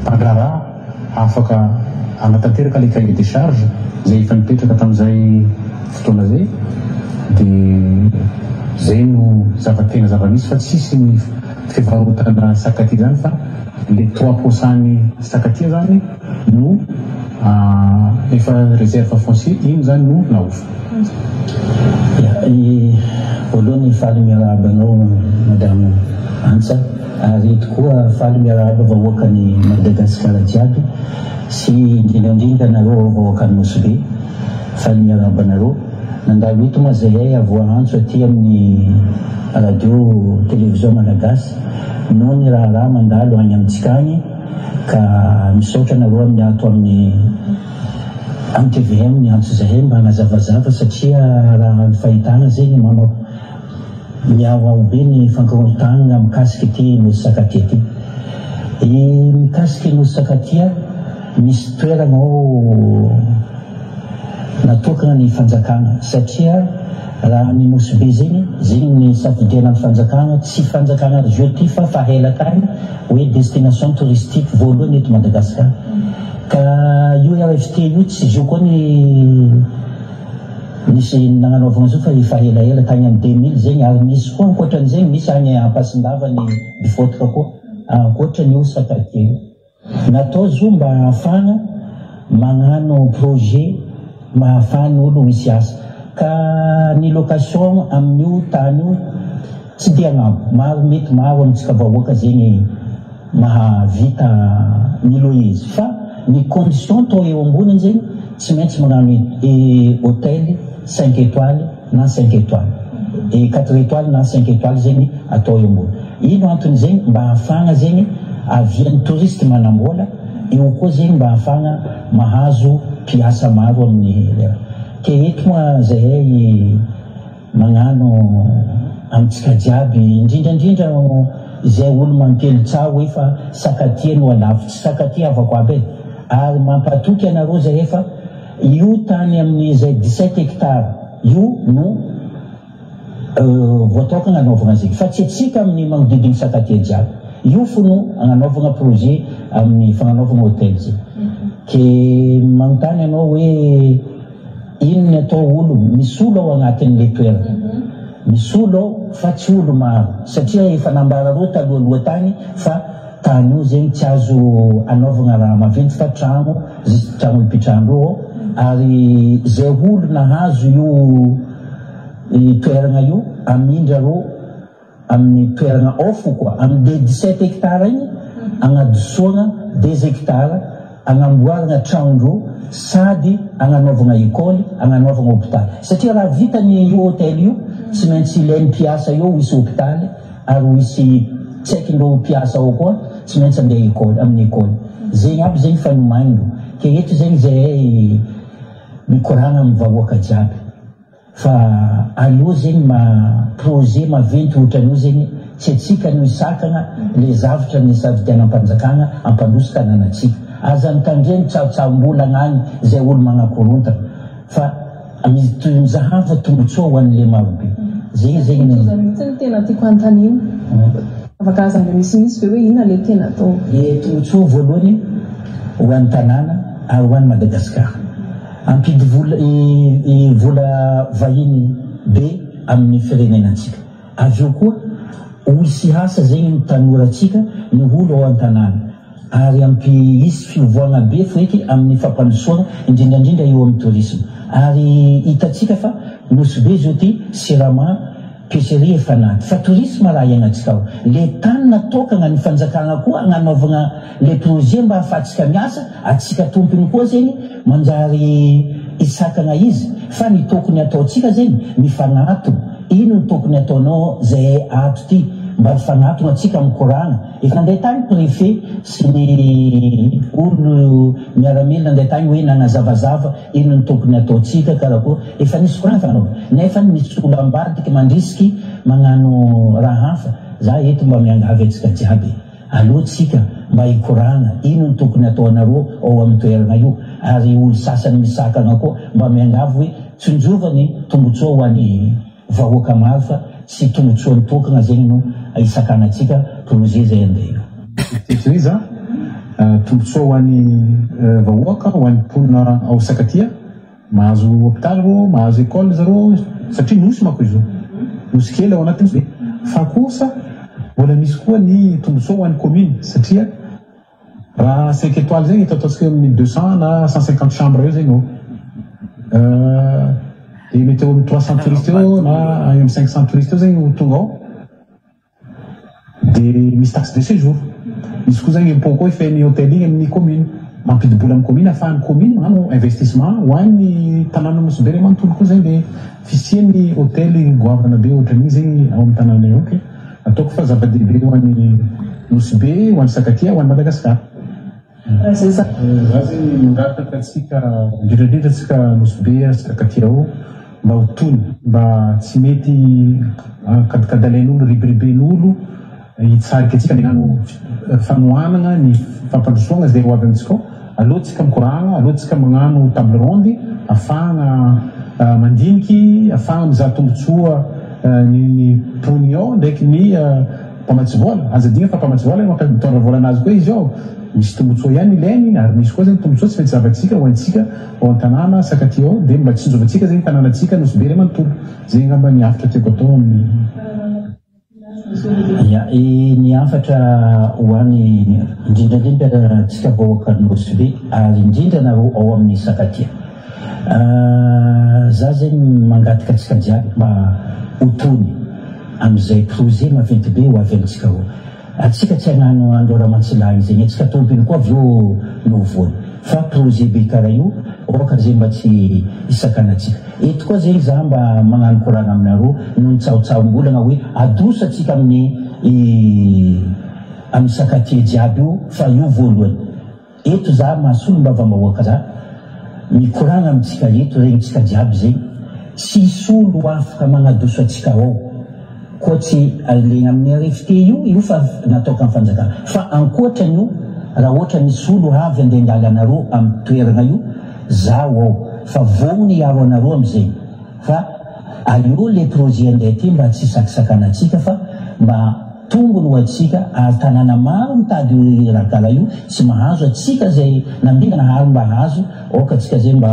Speaker 3: mpandraharaha afaka hanatanteraka ilay cahier des charges izay efa nipetraka tamin'izay fotoana izay dia izay no zava-tena zava-misy fa tsisy ny fivarotana sakatia izany fa le 3 pourcent ny sakatia zany no efa réserve foncier iny zany no nahofa.
Speaker 4: Ya, ny voalohany faly miarahaba anao Madame Antsa ary tokoa faly miarahaba vahoakan'i Madagasikara jiaby sy indrindra indrindra anareo vahoakan'i Nosy Be, faly miarahaba anareo. Nandalo eto moa zahay avoa antso aty amin'ny radio télévision malagasy noho ny raharaha mandalo any amintsika agny ka misaotra anareo amin'ny ato amin'ny amin'ny tvm niantso zahay mba hanazavazava satria raha ny fahitana zegny manao mihaohao be ny fankorontagna mikasika ity Nosy Sakatia ity. I mikasika i Nosy Sakatia misy toerana ao natokana ny fanjakana satria raha ny Nosy Be zegny, zegny ny safidiana ny fanjakana, tsy fanjakana ry zao ty fa fa ela tany hoe destination touristique voalohany eto Madagascar. Ka io RFT io tsy zo koa ny nisy nagnanaovagna zo fa efa elaela tagny amin'ny 2000 zegny ary misy koa ankoatran'izegny misy agny Ampasindava ny Bifôtaka koa ankoatran'io Sakatia io. Natao zo mba ahafahana magnano projet mahafahan'ny olo hisy asa. Ka ny location amin'io tany io tsy dia agnambo. Maro mety maro amintsika vahoaka zegny mahavita ny loyer izy. Fa ny condition atao eo amboniny zegny tsy maintsy magnano hôtel 5 étoiles na 5 étoiles. Et 4 étoiles na 5 étoiles zegny atao eo ambony. Ino antony zegny? Mba ahafahana zegny avian'ny touriste manambola, eo koa zegny mba ahafahana mahazo mpiasa maro amin'ny lera. Ke eto moa zahay magnano amintsika jiaby, indrindra indrindra izay olo mampely tsaho hoe fa Sakatia no alafo. Tsy Sakatia havako aby e. Ary mampatoky anareo zahay fa io tany amin'izay 17 hectares io no voatokana anaovagna zegny fa tsy atsika amin'ny magnodidiny Sakatia jiaby io fo no agnanaovagna projet amin'ny fagnanaovagna hôtel zegny. Ke magnontany anao hoe ino ny atao olo misy olo ao agnatin'le toerana. Misy olo ao fa tsy olo maro satria efa nambarareo talohaloha tagny fa tany io zegny tsy azo anaovagna raha maventy fa tragno juste tragno ipitrahandreo ao ary zay olo nahazo io toeragna io amindra reo amin'ny toerana ao fo koa amin'ny le 17 hectares igny agnadosoagna deux hectares agnamboaragna tragnondreo sady agnanaovagna école, agnanaovagna hôpitaly satria raha vita ny io hôtel io tsy maintsy ilain'ny mpiasa eo ho hisy hôpitaly ary ho hisy tsy haikindreo mpiasa ao koa tsy maintsy andeha école amin'ny école zegny aby zegny fa nomagnindreo ke eto zegny zahay mikoragna amin'ny vahoaka jiaby. Fa aleo zegny ma projet maventy otran'io zegny tsy atsika no hisakana le zavtra ny safidianam-panjakana ampandroso tananatsika. Aza mitandremo tsahotsahom-bolagna agny zay olo magnakorontana fa mizahava tombotsoa ho an'le marobe. Zegny zegny ny.
Speaker 5: Zay mihitsy no tena tiako hanontaniana. Afaka hazavaina misimisy ve hoe inona le tena atao?
Speaker 4: Le tombotsoa voalohany ho an'ny tanàna ary ho an'i Madagasikara. Hampidy vola vola vahiny be amin'ny firenenantsika. Avy eo koa olo sy asa zegny ny tanorantsika ny olo ao an-tanàna ary hampi hisy fivoahagna be foeky amin'ny fampandrosoagna indrindrandrindra eo amin'ny tourisme. Ary hitantsika fa Nosy Be zao ty Sirama, Pêcherie efa anaty fa tourisme raha iainantsika ao. Le tany natokagna ny fanjakagna koa agnanaovagna le projet mba ahafahantsika miasa, atsika tompony koa zegny manjary hisakagna izy fa ny tokony ataontsika zegny mifagnatogno, ino ny tokony ataonao zahay ato ty mba mifagnatogno atsika mikoragna, efa nandeha tagny préfet sy ny olo miaramila nandeha tagny hoe nagnazavazava ino ny tokony ataontsika karakory, efa nisy koragna fa nanaovana nefa misy olo ambadiky mandrisiky magnano raha hafa, za eto mba miangavy antsika jiaby aleo tsika mba hikoragna ino ny tokony ataonareo ao amin'ny toerana io ary olo sasany misakana koa mba miangavy hoe tsinjova ny tombotsoa ho an'ny vahoaka maro fa tsy tombotsoa ny tokana zegny no hisakanantsika projet zay andeha io.
Speaker 3: Iza? Tombotsoa ho an'ny vahoaka, ho an'ny mponina ao Sakatia. Mahazo hopitaly reo, mahazo école zareo satria nosy manko izy io. Nosy kely ao anaty nosy be. Fa kosa mbola misy koa ny tombotsoa ho an'ny commune satria raha cinq étoiles zegny eto ataontsika eo amin'ny 200 na 150 chambres eo zegny eo. Dia mety eo amin'ny 300 touristes eo na eo amin'ny 500 touristes eo zegny ho tonga ao. Dia misy taxe de séjour. Misy koa zegny impôt koa efen'ny hôtel igny amin'ny commune. Mampidi-bola amin'ny commune ahafahan'ny commune magnano investissement ho an'ny tanàna Nosy Be ray manontolo koa zegny le fisian'ny hôtel goavana be ohatran'igny zegny ao amin'ny tanàna io. Ok, ataoko fa zava-dehibe ho an'ny Nosy Be, ho an'i Sakatia, ho an'i Madagasikara. Za zegny mangataka antsika, indrindra indrindra antsika Nosy Be sy Sakatia ao mba ho tony, mba tsy mety kadikadalain'olo, ribiriben'olo hitsarika antsika hagnano fanohanagna ny fampandrosoagna zay ho avy amintsika ao. Aleo tsika mikoragna, aleo tsika magnano table ronde afahagna mandiniky, afahagna mizaha tombotsoa ny ny mponigny ao ndraiky ny mpamatsy vola. Aza adino fa mpamatsy vola mitondra vola anazy koa izy ao. Misy tombotsoa ihany ilainy ary misy koa zegny tombotsoa tsy maintsy zavantsika ho antsika ao an-tanàna Sakatia ao dia mba tsinjovantsika zegny tanànantsika Nosy Be ray manontolo. Zegny angamba ny hafatra tiako atao amin'ny.
Speaker 4: Ya, ny hafatra ho an'ny indrindra indrindra antsika vahoaka Nosy Be ary indrindra nareo ao amin'ny Sakatia. Za zegny mangataka antsika jiaby mba ho tony amin'izay projet maventy be ho avy amintsika ao. Antsika tsy hagnano andro ramantsilahy zegny, antsika tompony koa avy eo no ho voany. Fa projet be karaha io aoka zegny mba tsy hisakana antsika. Eto koa zegny za mba magnano koragna aminareo noho ny tsahotsahom-bolagna hoe adoso antsika amin'ny amin'ny sakatie jiaby io fa io voalohany. Eto za maha solombavambahoaka za mikoragna amintsika eto regnintsika jiaby zegny tsisy olo afaka magnadoso antsika ao koa tsy le amin'ny RFT io io fa nataokan'ny fanjakana fa ankoatran'io raha ohatra misy olo avy andeha angala anareo amin'ny toeragna io zaho ao fa vognona hiaro anareo amizegny fa aleo le projet andeha ty mba tsy hisakisakana antsika fa mba Tombony ho antsika ary tanàna maro mitady io raha io tsy mahazo atsika zay nambinana ary mba hahazo aoka atsika zay mba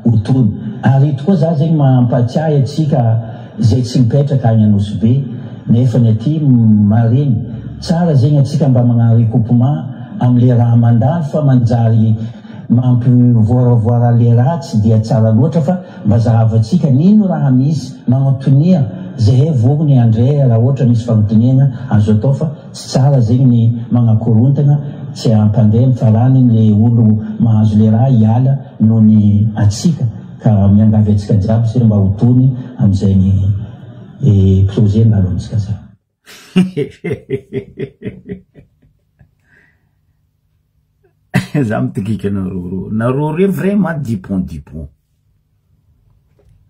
Speaker 4: ho tony ary eto koa za zegny mampatsiahy atsika izay tsy mipetraka agny Anosibe nefa ny aty maregny tsara zegny atsika mba magnano recoupement amle raha mandalo fa manjary mampivoaravoara le raha tsy dia tsara loatra fa mba zahavantsika n'ino raha misy magnantonia zehe vogny andre raha ohatra misy fagnotoniagna azo atao fa tsy tsara zegny ny magnakorontagna tsy ampandeha mifarany le olo mahazo le raha hiala noho ny atsika ka miangavy atsika jiaby se mba ho tony amizegny projet naloantsika zay.
Speaker 1: Za mitokika anareo reo. Nareo reo vraiment dipon dipon.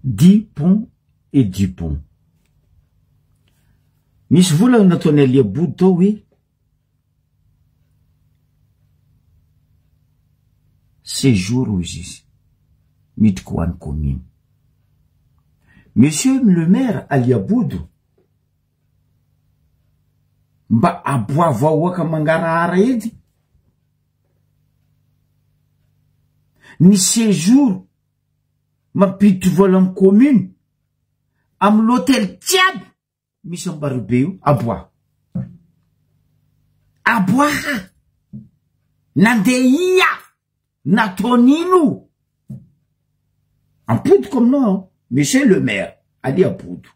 Speaker 1: Dipon et dipon. Misy volana nataon'i Alia Body tao hoe séjour hozy izy midriky ho an'ny commune. Monsieur le maire Alia Bodo mba aboa vahoaka mangarahara edy ny séjour mampiditry vola amy commune amy l'hôtel jiaby misy Ambaribe io aboa aboaha nandeha ia nataon'ino ampodiko aminao monsieur le maire Ali Abodo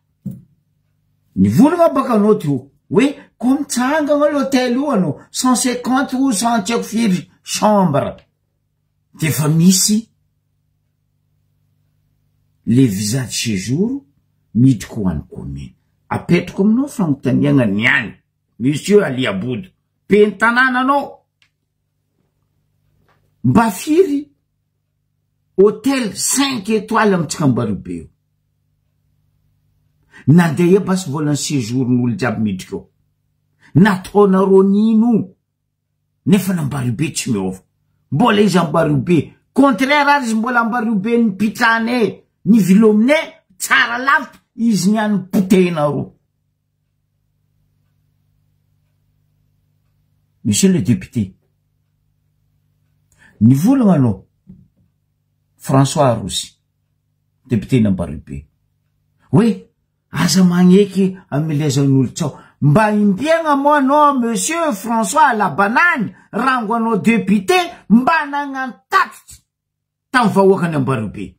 Speaker 1: nivolagna baka anao teo hoe ko mitsangana l'hôtel io anao 150 ou cent tsy haiko firy chambre de efa misy le visa de séjour midriky ho an'ny commune. Apetrako aminao fanontaniana niany monsieur Ali Abodo ben'ny tanàna anao mba firy hôtel 5 étoiles amitsika Ambaribe io nandeha ia basy volan'ny séjour n'olo jiaby midriky eo nataonareo nino nefa n'Ambaribe tsy miova mbola izy Ambaribe contraire ary izy mbola Ambaribe ny pitranay ny vilominay tsara lavitra izy niany potehinareo. Monsieur le député nivolagna anao François Arosy député n'Ambaribe hoe aza magneky amelezan'olo tsao mba imbiagna moa anao monsieur François Labanany rango anao député mba nagnano tatitra tamy vahoaka ny Ambaribe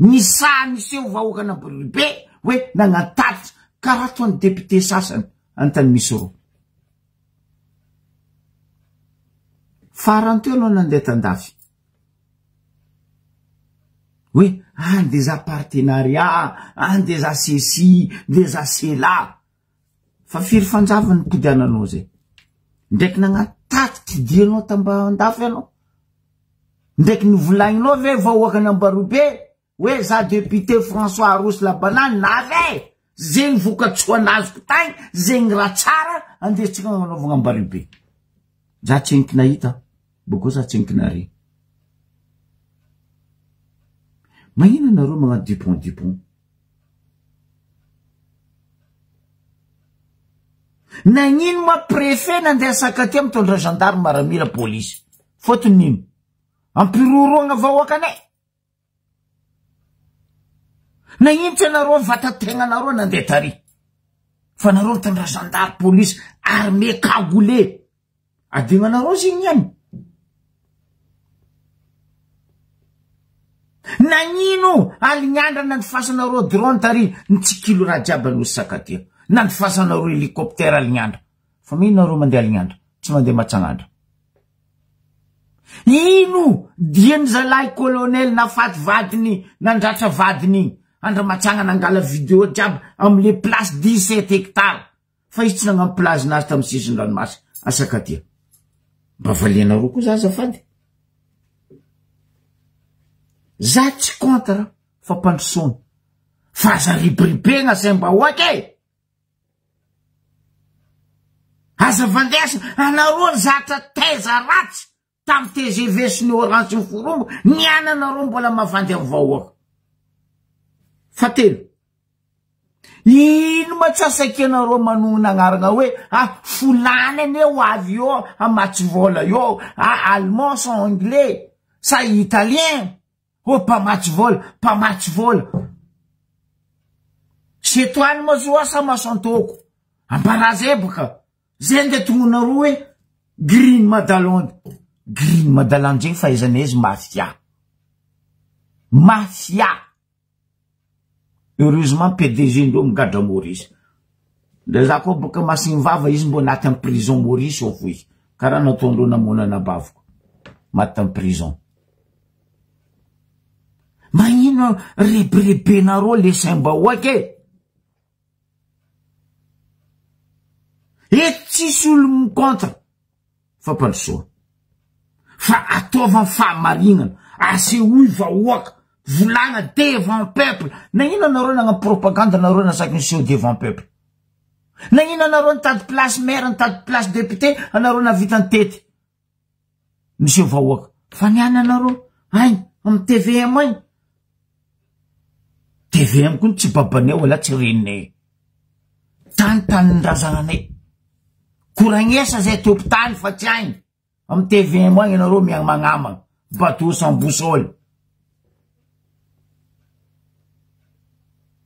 Speaker 1: ny saha niseho vahoaka ny Ambaribe hoe nagnano tatitra karaha ataon'ny député sasany antany misy ro farany teo anao nandeha tandafy hoe andeza partenariat andeza ceci ndeza cela fa firy fanjava ny podiananao zay ndraiky nagnano tatitry dianao tamba andafy anao ndraiky nivolagninao ve vahoaka ny Ambaribe hoe za député François Arosy Labanany navy e zegny vokatsoa nazoko tagny zegny raha tsara andesitsika agnanaovagna Ambaribe za tsy enky nahita boko za tsy enky nare magnino anareo magnano dupont dupont nagnino ma préfet nandeha Sakatia mitondra gendarme maramila polisy fôtony nino ampiroroagna vahoakanay nagnino tsy anareo vatategnanareo nandeha tary fa nareo mitondra gendarme polisy armée cagoulé adignanareo zegny ihany nagnino alignandra nandifasanareo drone tary nitsikilo raha jiaby anosy Sakatia nandifasanareo hélicoptère alignandra fa mino nareo mandeha alignandra tsy mandeha matsagnandra ino diany zalahy colonel nafaty vadiny nandratra vadiny igny andra matsagna nangala vidéo jiaby amle place 17 hectares fa izy tsy nagnano plage nazy tamy sisiny ranomasy Asakatia mba valianareo koa za azafady za tsy contre fampandrosoana fa aza ribribena saim-bahoaka e aza vandesa anareo zatra taiza ratsy tamy TGV sy ny orange ny forombo ny ananareo mbola mavandy amy vahoaka fatelo ino ma tsy asakianareo manonona agnarana hoe ah folany ane ho avy eo amatsy vola eo ah allemand sa anglais sa italien oh mpamatsy vola mpamatsy vola. Setoany mazoa sa masantoko. Ambaraza baka. Zay nde tognonareo hoe Green Madalonde. Green Madalonde zegny fahaizanay izy mafia. Mafia. Heureusement PDG ndreo migadra Maurice. Ndra za koa boka masigny vava izy mbo anaty am prison Maurice ao fo izy. Karaha nataondreo namono anabaviko. Maty tam prison. Magnino rebirebenareo le saim-bahoaka e? Eto tsisy olo mi-contre fampandrosoana. Fa ataova fahamarinana, asehoy vahoaka, volagna devant peuple. Nagnino anareo nagnano propagande anareo nasaky niseho devant peuple? Nagnino anareo nitady place maire, nitady place député, anareo navita nitety niseho vahoaka? Fa niany anareo agny amy TVM agny. TVM koa tsy babanay wala tsy reninay. Tany tanin-drazananay. Koragnesa zay tompon-tany fa tsy agny. Amy TVM agny anareo miagnamagnamagna. Bateau sans boussole.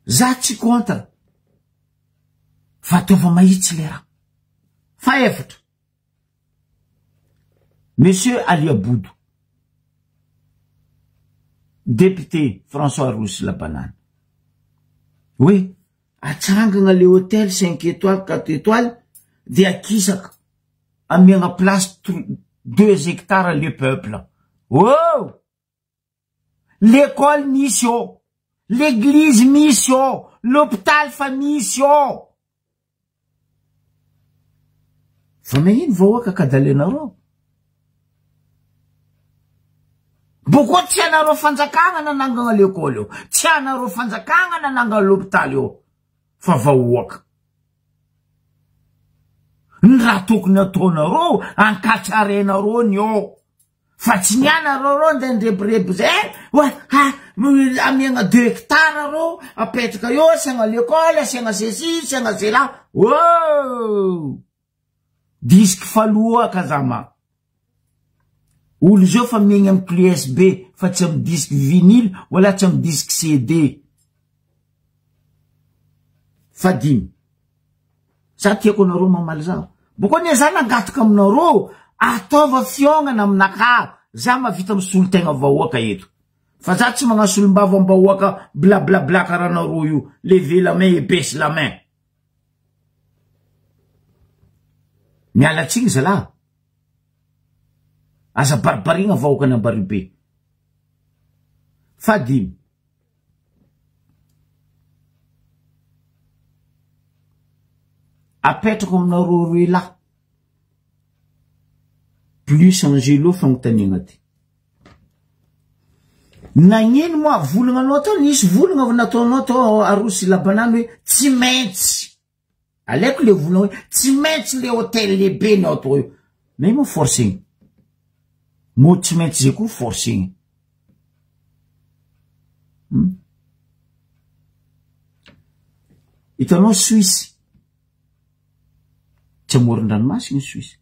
Speaker 1: Za tsy contre. Fa ataova mahitsy le raha. Fa efatra. Monsieur Ali Aboudou, député François Rousse la banane. Oui, atsangana le hôtel 5 étoiles, 4 étoiles, de akisaka amiagna place 2 hectares le peuple. Oh! L'école misy eo, l'église misy eo, l'hôpital fa misy eo. Fa magnino vahoaka kadalenareo? Boko tsy anareo fanjakana nanangana l'école eo, tsy anareo fanjakana nanangana l'hôpital eo, fa vahoaka. Ny raha tokony ataonareo, ankatsarenareo ny eo. Fa tsy ny anareo reo ndeha ndrebireby zay, oa, ha, amiagna 2 hectares reo, apetraka eo, asiagna l'école, asiagna ceci, asiagna cela. Oh! Disque faloha kazama. Olo zao fa miaigna amy clé USB, fa tsy amy disque vinyle, wala tsy amy disque CD. Fa dimy. Za tiako anareo mamaly zaho. Boko anie za nangataka aminareo, ataova fihaonana aminakahy. Za mahavita misolo tegna vahoaka eto. Fa za tsy magnano solombavam-bahoaka bla bla bla karaha anareo io. Levez la main et baisse la main. Miala tsiny zalahy. Aza baribarigna vahoaka ny Ambaribe. Fa dimy. Apetrako aminareo roe lahy. Plus Angelo fagnontaniana ty. Nagnino moa volagna anao tao, nisy volagna nataonao tao Arosy Labanany hoe tsy maintsy. Aleoko le volagna hoe tsy maintsy le hôtel lehibe ny atao io. Na io moa forcing. Mo tsy maintsy zay koa forcing. Hitanao Suisse. Tsy amoron-dranomasina i Suisse.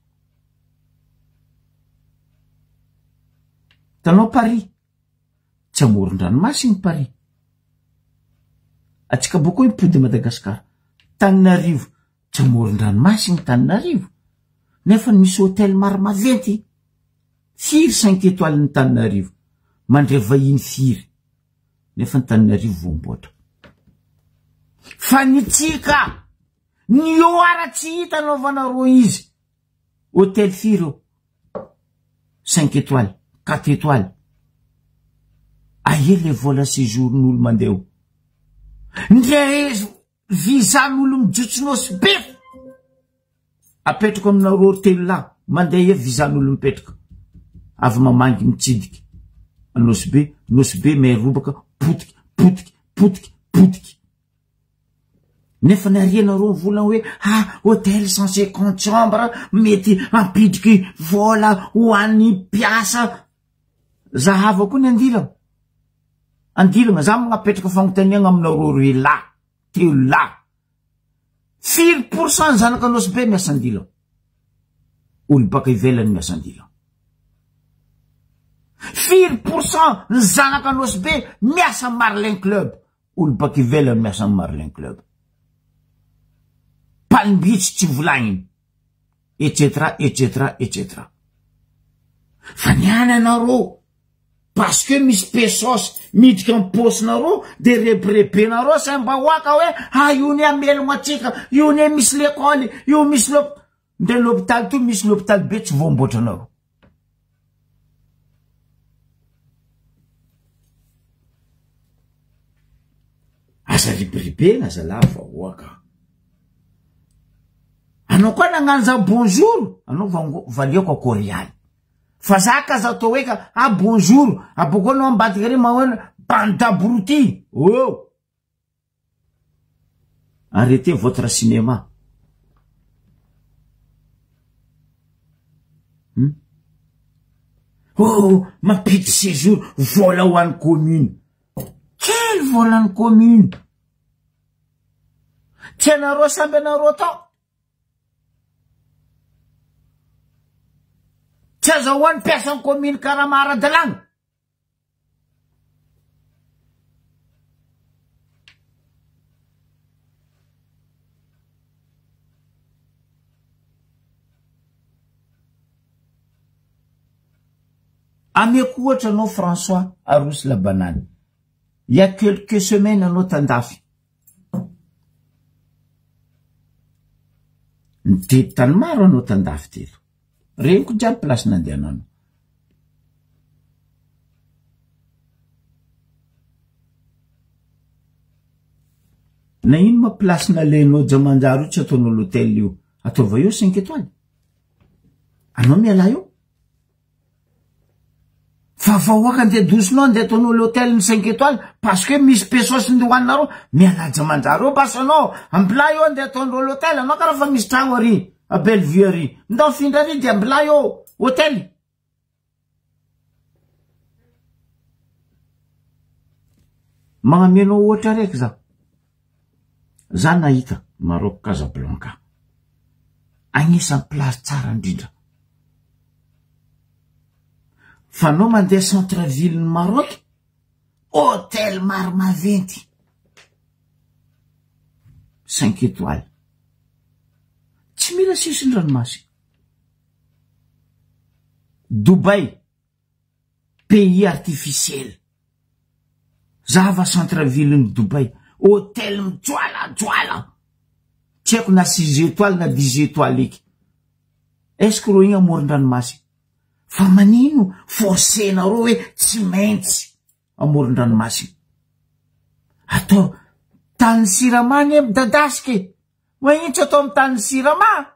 Speaker 1: Hitanao Paris. Tsy amoron-dranomasina i Paris. Atsika boko hoe mipody Madagasikara. Tananarivo. Tsy amoron-dranomasina i Tananarivo. Nefa misy hôtel maro maventy. Firy 5 étoiles ny Tananarivo. Mandray vahiny firy. Nefa ny Tananarivo voamboatra. Fa ny tsika, ny eo ara tsy hita anaovanareo izy. Hôtel firy eo. 5 étoiles, 4 étoiles. Aie le vola séjour n'olo mandeha eo. Ndre visa n'olo mijotso Nosy Be. Apetrako aminareo telo lahy mandeha eo visa n'olo mipetraka. Avy mamangy mitsidiky. Nosy Be, Nosy Be may robaka potiky, potiky, potiky, potiky. Nefa narianareo vola hoe ha hôtel 150 chambres mety hampidriky vola ho an'ny mpiasa. Zahava koa ny andilana. Andilana, za magnapetraka fagnontaniana aminareo roe lahy, telo lahy. Firy pourcent ny zanaka Nosy Be miasa andilana? Olo baka ivelany miasa andilana. Firy pourcent ny zanaka Nosy Be miasa Marlin Club? Olo baka ivelany miasa Marlin Club. Valimbitsy tsy volagniny. Etc etc etc. Fa ny any anareo parce que misy pesos miditra am paosinareo de rebirebenareo saim-bahoaka hoe ha io ne amelogno atsika, io ne misy lekôly, io misy lop-, ndre l'hôpital to misy l'hôpital be tsy voamboatra anareo. Aza ribiribena zalahy vahoaka. Anao koa nagnano za bonjour, anao vango valiako akory aly. Fa za ka aza atao hoe ka ah bonjour, abôkeo anao ambadika ary mahoana bande d'abrutis. Oh! Arrêtez votre cinéma. Hmm? Oh, mampiditra séjour, vola ho an'ny commune. Quel vola an'ny commune? Tsy anareo samby anareo tao. Tsy azahoan'ny mpiasan'ny commune karama ara-dalàna. Ameko ohatra anao François Arosy la banane. Il y a quelques semaines anao tandafy. Nitety tany maro anao tandafy teto. Reniko jiaby place nandehananao. Na ino ma place nalehanao Jamanjaro io tsy ataonao l'hôtel io. Ataova eo 5 étoiles. Anao mialà eo. Fa vahoaka andeha dosonao andeha ataonao l'hôtel ny 5 étoiles parce que misy pesos ny hoaninareo mialà Jamanjaro eo basy anao ambilà eo andeha ataonareo l'hôtel anao karaha fa misy tragno ary a Bellevue ary ndao mifindra ary de ambilà eo hôtel. Magnamia anao ohatra araiky za. Za nahita Maroc Casablanca. Agnisan'ny place tsara indrindra. Fa anao mandeha centre ville ny Maroc, hôtel maro maventy. 5 étoiles. Tsy mila sisin-dranomasina. Dubaï, pays artificiel. Zava centre ville ny Dubaï, hôtel mijoalajoala. Tsy haiko na 6 étoiles na 10 étoiles eky. Est-ce que reo igny amoron-dranomasina? Fa manino forcenareo hoe tsy maintsy amoron-dranomasina? Atao tany Sirama anie midadasika e. Manintsy atao amy tany Sirama?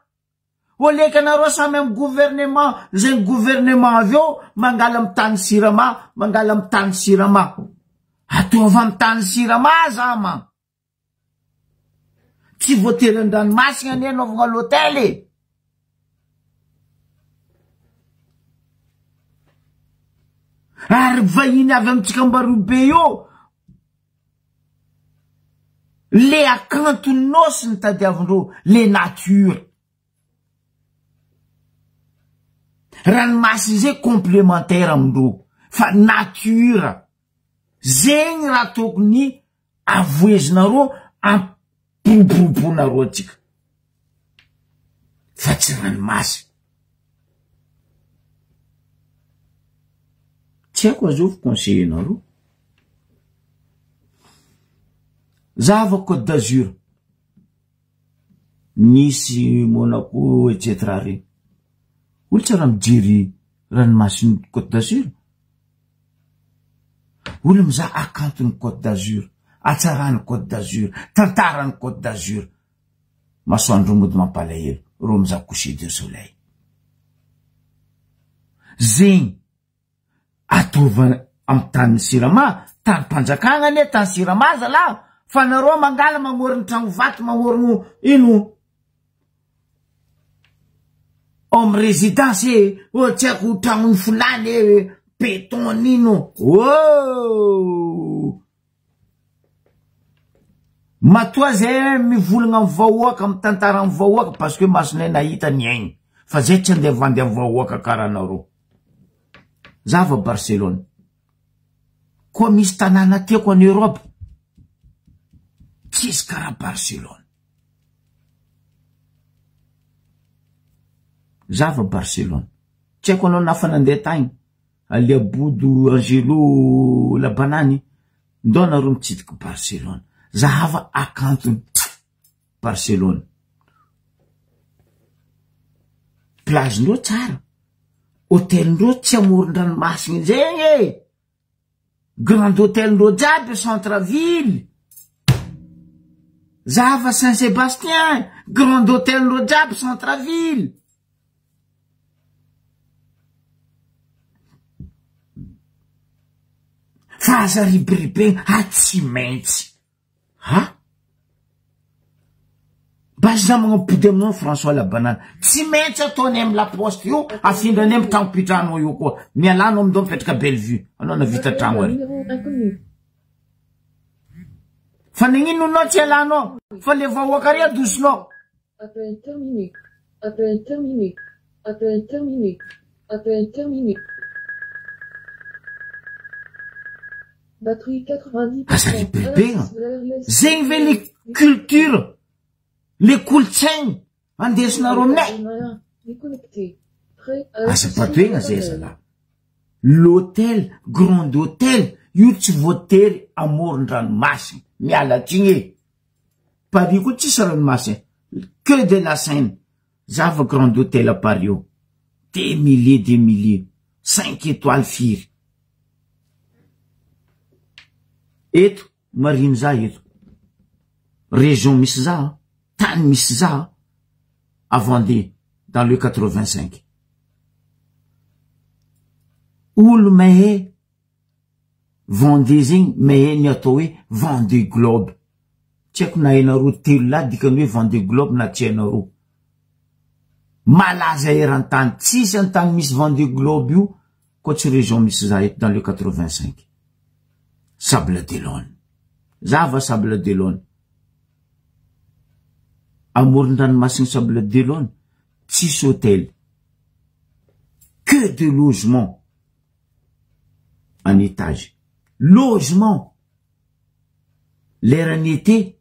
Speaker 1: Oleka anareo samy amy gouvernement, zay gouvernement avy eo mangala amy tany Sirama, mangala amy tany Sirama. Ataova amy tany Sirama za man. Tsy voatery an-dranomasina anie anaovana l'hôtel e. Ary vahiny avy amintsika Ambarobe io, le hakanton'ny nosy ny tadiavindreo, le nature. Ranomasina zay complémentaire amindreo, fa nature. Zegny raha tokony avoezinareo, ampiroboroboanareo atsika. Fa tsy ranomasina. Tsy haiko azovy conseiller-nareo. Zava Côte d'Azur, Nice, Monaco, et cetera regny. Olo tsy raha mijery ranomasin'ny Côte d'Azur. Olo mizaha hakanton'ny Côte d'Azur, hatsaran'ny Côte d'Azur, tantaran'ny Côte d'Azur. Masoandro mody mampalahelo, reo mizaha coucher de soleil. Zegny ataova amy tanin'ny Sirama, tanim-panjakana anie tany Sirama zalahy, fa nareo mangala magnorigny tragno vato, magnorigny ino home résidence e, oh, tsy haiko tragnony folany e, béton nino. Oh! Matoa zay mivolagna amy vahoaka, mitantara amy vahoaka, parce que masonay nahita ny aigny. Fa zay tsy andeha vandy amy vahoaka karaha anareo. Zava Barcelone. Koa misy tanàna tiako any Europe. Tsisy karaha Barcelone. Zava Barcelone. Tsy haiko anao nafa nandeha tagny. Aliabodo Angelo Labanany. Ndao nareo mitsidiky Barcelone. Zahava akantony Barcelone. Plage-ndreo tsara. Hôtel-ndreo tsy amoron-dranomasina zegny e. Grand Hôtel-ndreo jiaby centre ville. Zahava Saint Sébastien, Grand Hôtel-ndreo jiaby centre ville. Fa aza ribiribegna, ah tsy maintsy. Ha? Mba za magnampody aminao François Labanana. Tsy maintsy ataony amy la poste io, afindrany amy tragno mpitrano io koa. Mialà anao amindao mipetraka Bellevue. Anao navita tragno ary. Fa nagnino anao tsy alanao? Fa le vahoaka ary adosonao.
Speaker 5: Appel terminé. Appel terminé. Appel terminé. Appel terminé. Batterie 90%.
Speaker 1: Aza ribiribegna. Zegny ve le culture, le kolontsaigny andesinareo aminay?
Speaker 5: Déconnecté. Prêt à
Speaker 1: Aza badoegna zay zalahy. L'hôtel, grand hôtel, io tsy voatery amoron-dranomasina. Miala tsiny e. Paris koa tsisy ranomasina. Que de la Seine. Zava grand hôtel à Paris io. Des milliers, des milliers. 5 étoiles firy. Eto, mariny za eto. Région misy za, tany misy za, à Vendée, dans le 85. Olo mahay Vendée zegny mahay ny atao hoe Vendée Globe. Tsy haiko na hainareo telo lahy dikany hoe Vendée Globe na tsy hainareo. Malaza eran-tany, tsisy an-tany misy Vendée Globe io koa tsy région misy za eto dans le 85. Sable d'Olonne. Za va Sable d'Olonne. Amoron-dranomasina Sable d'Olonne, tsisy hôtel. Que de logement en étage. Logement. Leran'ny été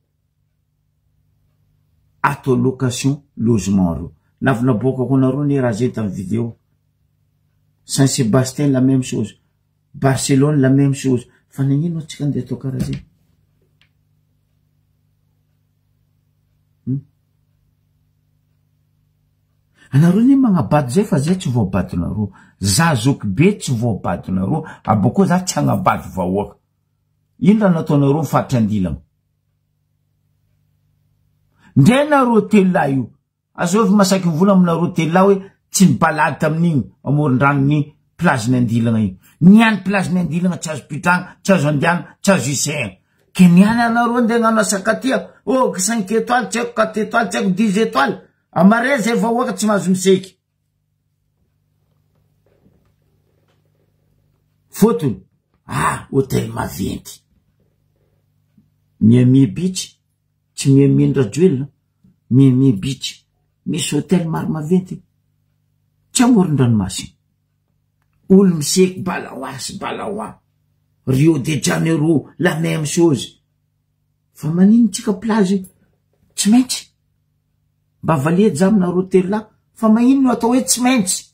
Speaker 1: atao location logement reo. Navy naboakako anareo ne raha zay tamin'ny vidéo. Saint-Sébastien la même chose. Barcelone la même chose. Fa nagnino antsika andeha atao karaha zay? Anareo ne magnabado zay fa zay tsy voabadonareo. Za zoky be tsy voabadonareo. Abôkô za tsy hagnabado vahoaka. Ino raha nataonareo mifaritra andilana? Ndray nareo telo lahy io. Azovy masaky mivola aminareo telo lahy hoe tsy nibalady tamin'igny amoron-dranon'ny plage-ny andilana io. Niany plage-ny andilana tsy azo pitrahana, tsy azo andiana, tsy azo isehana. Ke niany anareo andeha hagnano asakatia. Oh, 5 étoiles, tsy haiko 4 étoiles, tsy haiko 10 étoiles. Amare zay vahoaka tsy mahazo miseky. Fotony, ah, hôtel maventy. Miami Beach, tsy Miami Rajoelina, Miami Beach. Misy hôtel maro maventy. Tsy amoron-dranomasina. Olo miseky balaoa sy balaoa. Rio de Janeiro, la même chose. Fa manino tsika plage? Tsy maintsy. Mba valia jaminareo telo lahy. Fa magnino no atao hoe tsy maintsy?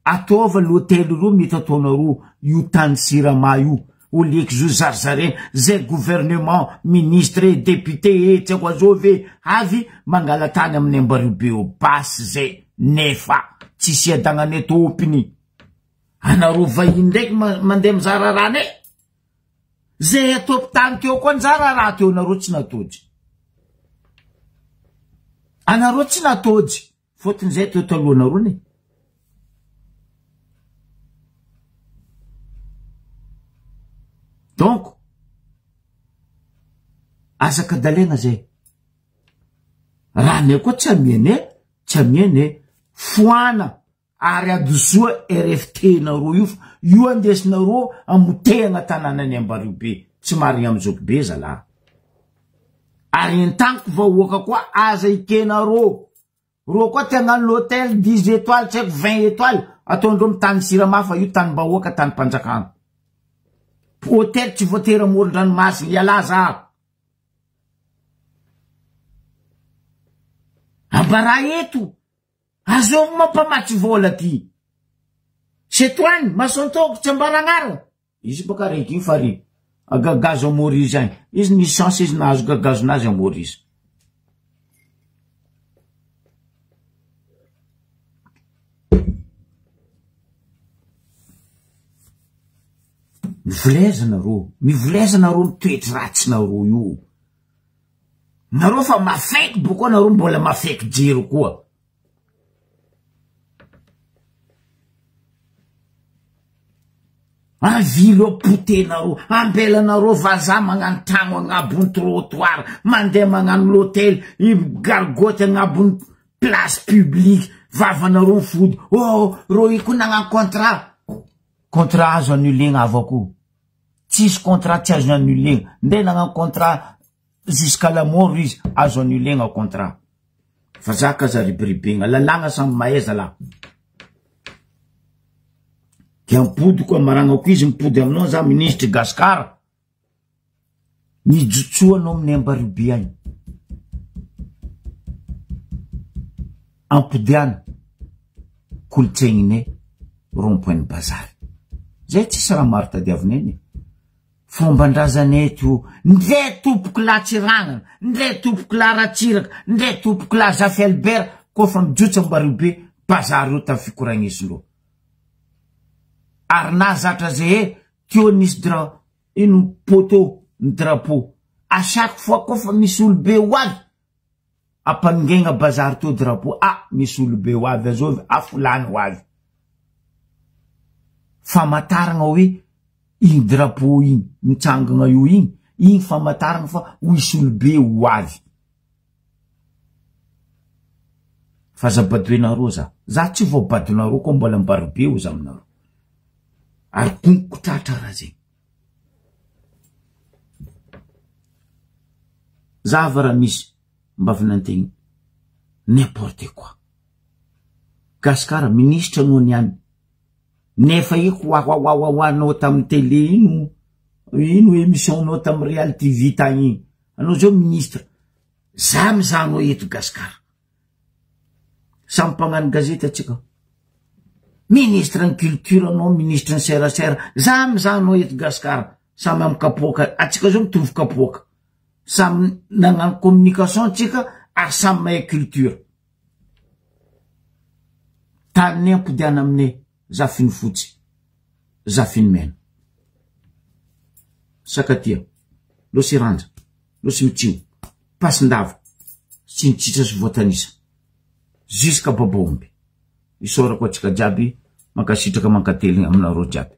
Speaker 1: Ataova l'hôtel ro mety ataonareo io tany Sirama io. Oleky zo zarizarena zay gouvernement, ministre, député, e, tsy haiko azovy e, avy mangala tany amin'ny ambario be eo. Basy zay nefa tsisy adagnane tompony. Anareo vahiny ndraiky mandeha mizara rano e. Zay ataoko tany teo koa nizara raha teo anareo tsy natojy. Anareo tsy natojy. Fotony zay teo talohanareo ne. Donc, aza kadalena zay. Raha ny koa tsy amiany e, tsy amiany e. Foana ary adosoa RFT nareo io fa io andesinareo amotehana tanànany Ambario be. Tsy marigna amy zoky be zalahy. Ary entaniko vahoaka koa aza ikenareo. Reo koa te hagnano l'hôtel 10 étoiles, tsy haiko 20 étoiles, ataondreo amy tany Sirama fa io tanim-bahoaka, tanim-panjakana. Hôtel tsy voatery amoron-dranomasina, ialahy za. Ambarà eto. Azovy mampamatsy vola ty. Cetoany, Masontoko, tsy ambara agnarana. Izy baka raiky iny fa ry gagazo a Maurice agny. Izy nisy chance izy nahazo gagazonazy a Maurice. Mivoleza nareo, mivoleza nareo ny toetry ratsy nareo io. Nareo fa mafaiky bokoa nareo mbola mafaiky jiro koa. Avilo apotenareo, ambelanareo vazaha magnano tragno agnabon'ny trottoir, mandeha magnano l'hôtel, gargoty agnabon'ny place publique, vavanareo mifody, oh, reo io koa nagnano contrat. Contrat azo annulena avako. Tsisy contrat tsy azo annulena. Ndeha nagnano contrat jusqu'à la mort izy, azo annulena contrat. Vazaha ka aza ribiribegna, lalàgna samy mahay zalahy. De ampody koa maragnako izy mipody aminao za minisitry Gasikara. Mijotsoa anao amin'ny Ambaribe agny. Ampodiana kolontsaigninay rond point bazary. Zay tsisy raha maro tadiavinay anie. Fomban-drazanay to ndre tompoko lahy Tsiranana, ndre tompoko lahy Ratsiraka, ndre tompoko lahy Zafy Albert koa fa mijotso Ambaribe bazary io tamin'ny fikoragnesindreo. Ary nahazatra zay e, teo nisy dra ino poteau ny drapeau. À chaque fois koa fa misy olobe ho avy, ampanongegna bazary teo drapeau. Ah, misy olobe ho avy azovy, afolany ho avy. Famantaragna hoe igny drapeau igny mitsangana io igny, igny famantaragna fa ho hisy olobe ho avy. Fa aza badoenareo za. Za tsy voabadonareo koa mbola Ambaribe ho za aminareo. Ary konko tratra raha zegny. Zava raha misy mba vinantegna n'importe quoi. Gasikara ministra anao niany. Nefa iko wawawawawanao tamin'ny télé ino, ino émission nao tamin'ny Real TV tagny igny. Anao zao ministre. Za mizaha anao eto Gasikara. Samy mpagnano gazety atsika. Ministre ny culture anao, ministre ny serasera. Za mizaha anao eto Gasikara. Samy amy kapoaka. Atsika zao mitovy kapoaka. Samy nagnano communication atsika ary samy mahay culture. Taninay ampodiana aminay zafiny fotsy, zafiny mena. Sakatia, Losiranja, Losimitsio, Pasindava, Tsinitsitra sy Voatanisa. Jusqu'à Babaomby. Isaorako atsika jiaby, mankasitraka mankateligny aminareo jiaby.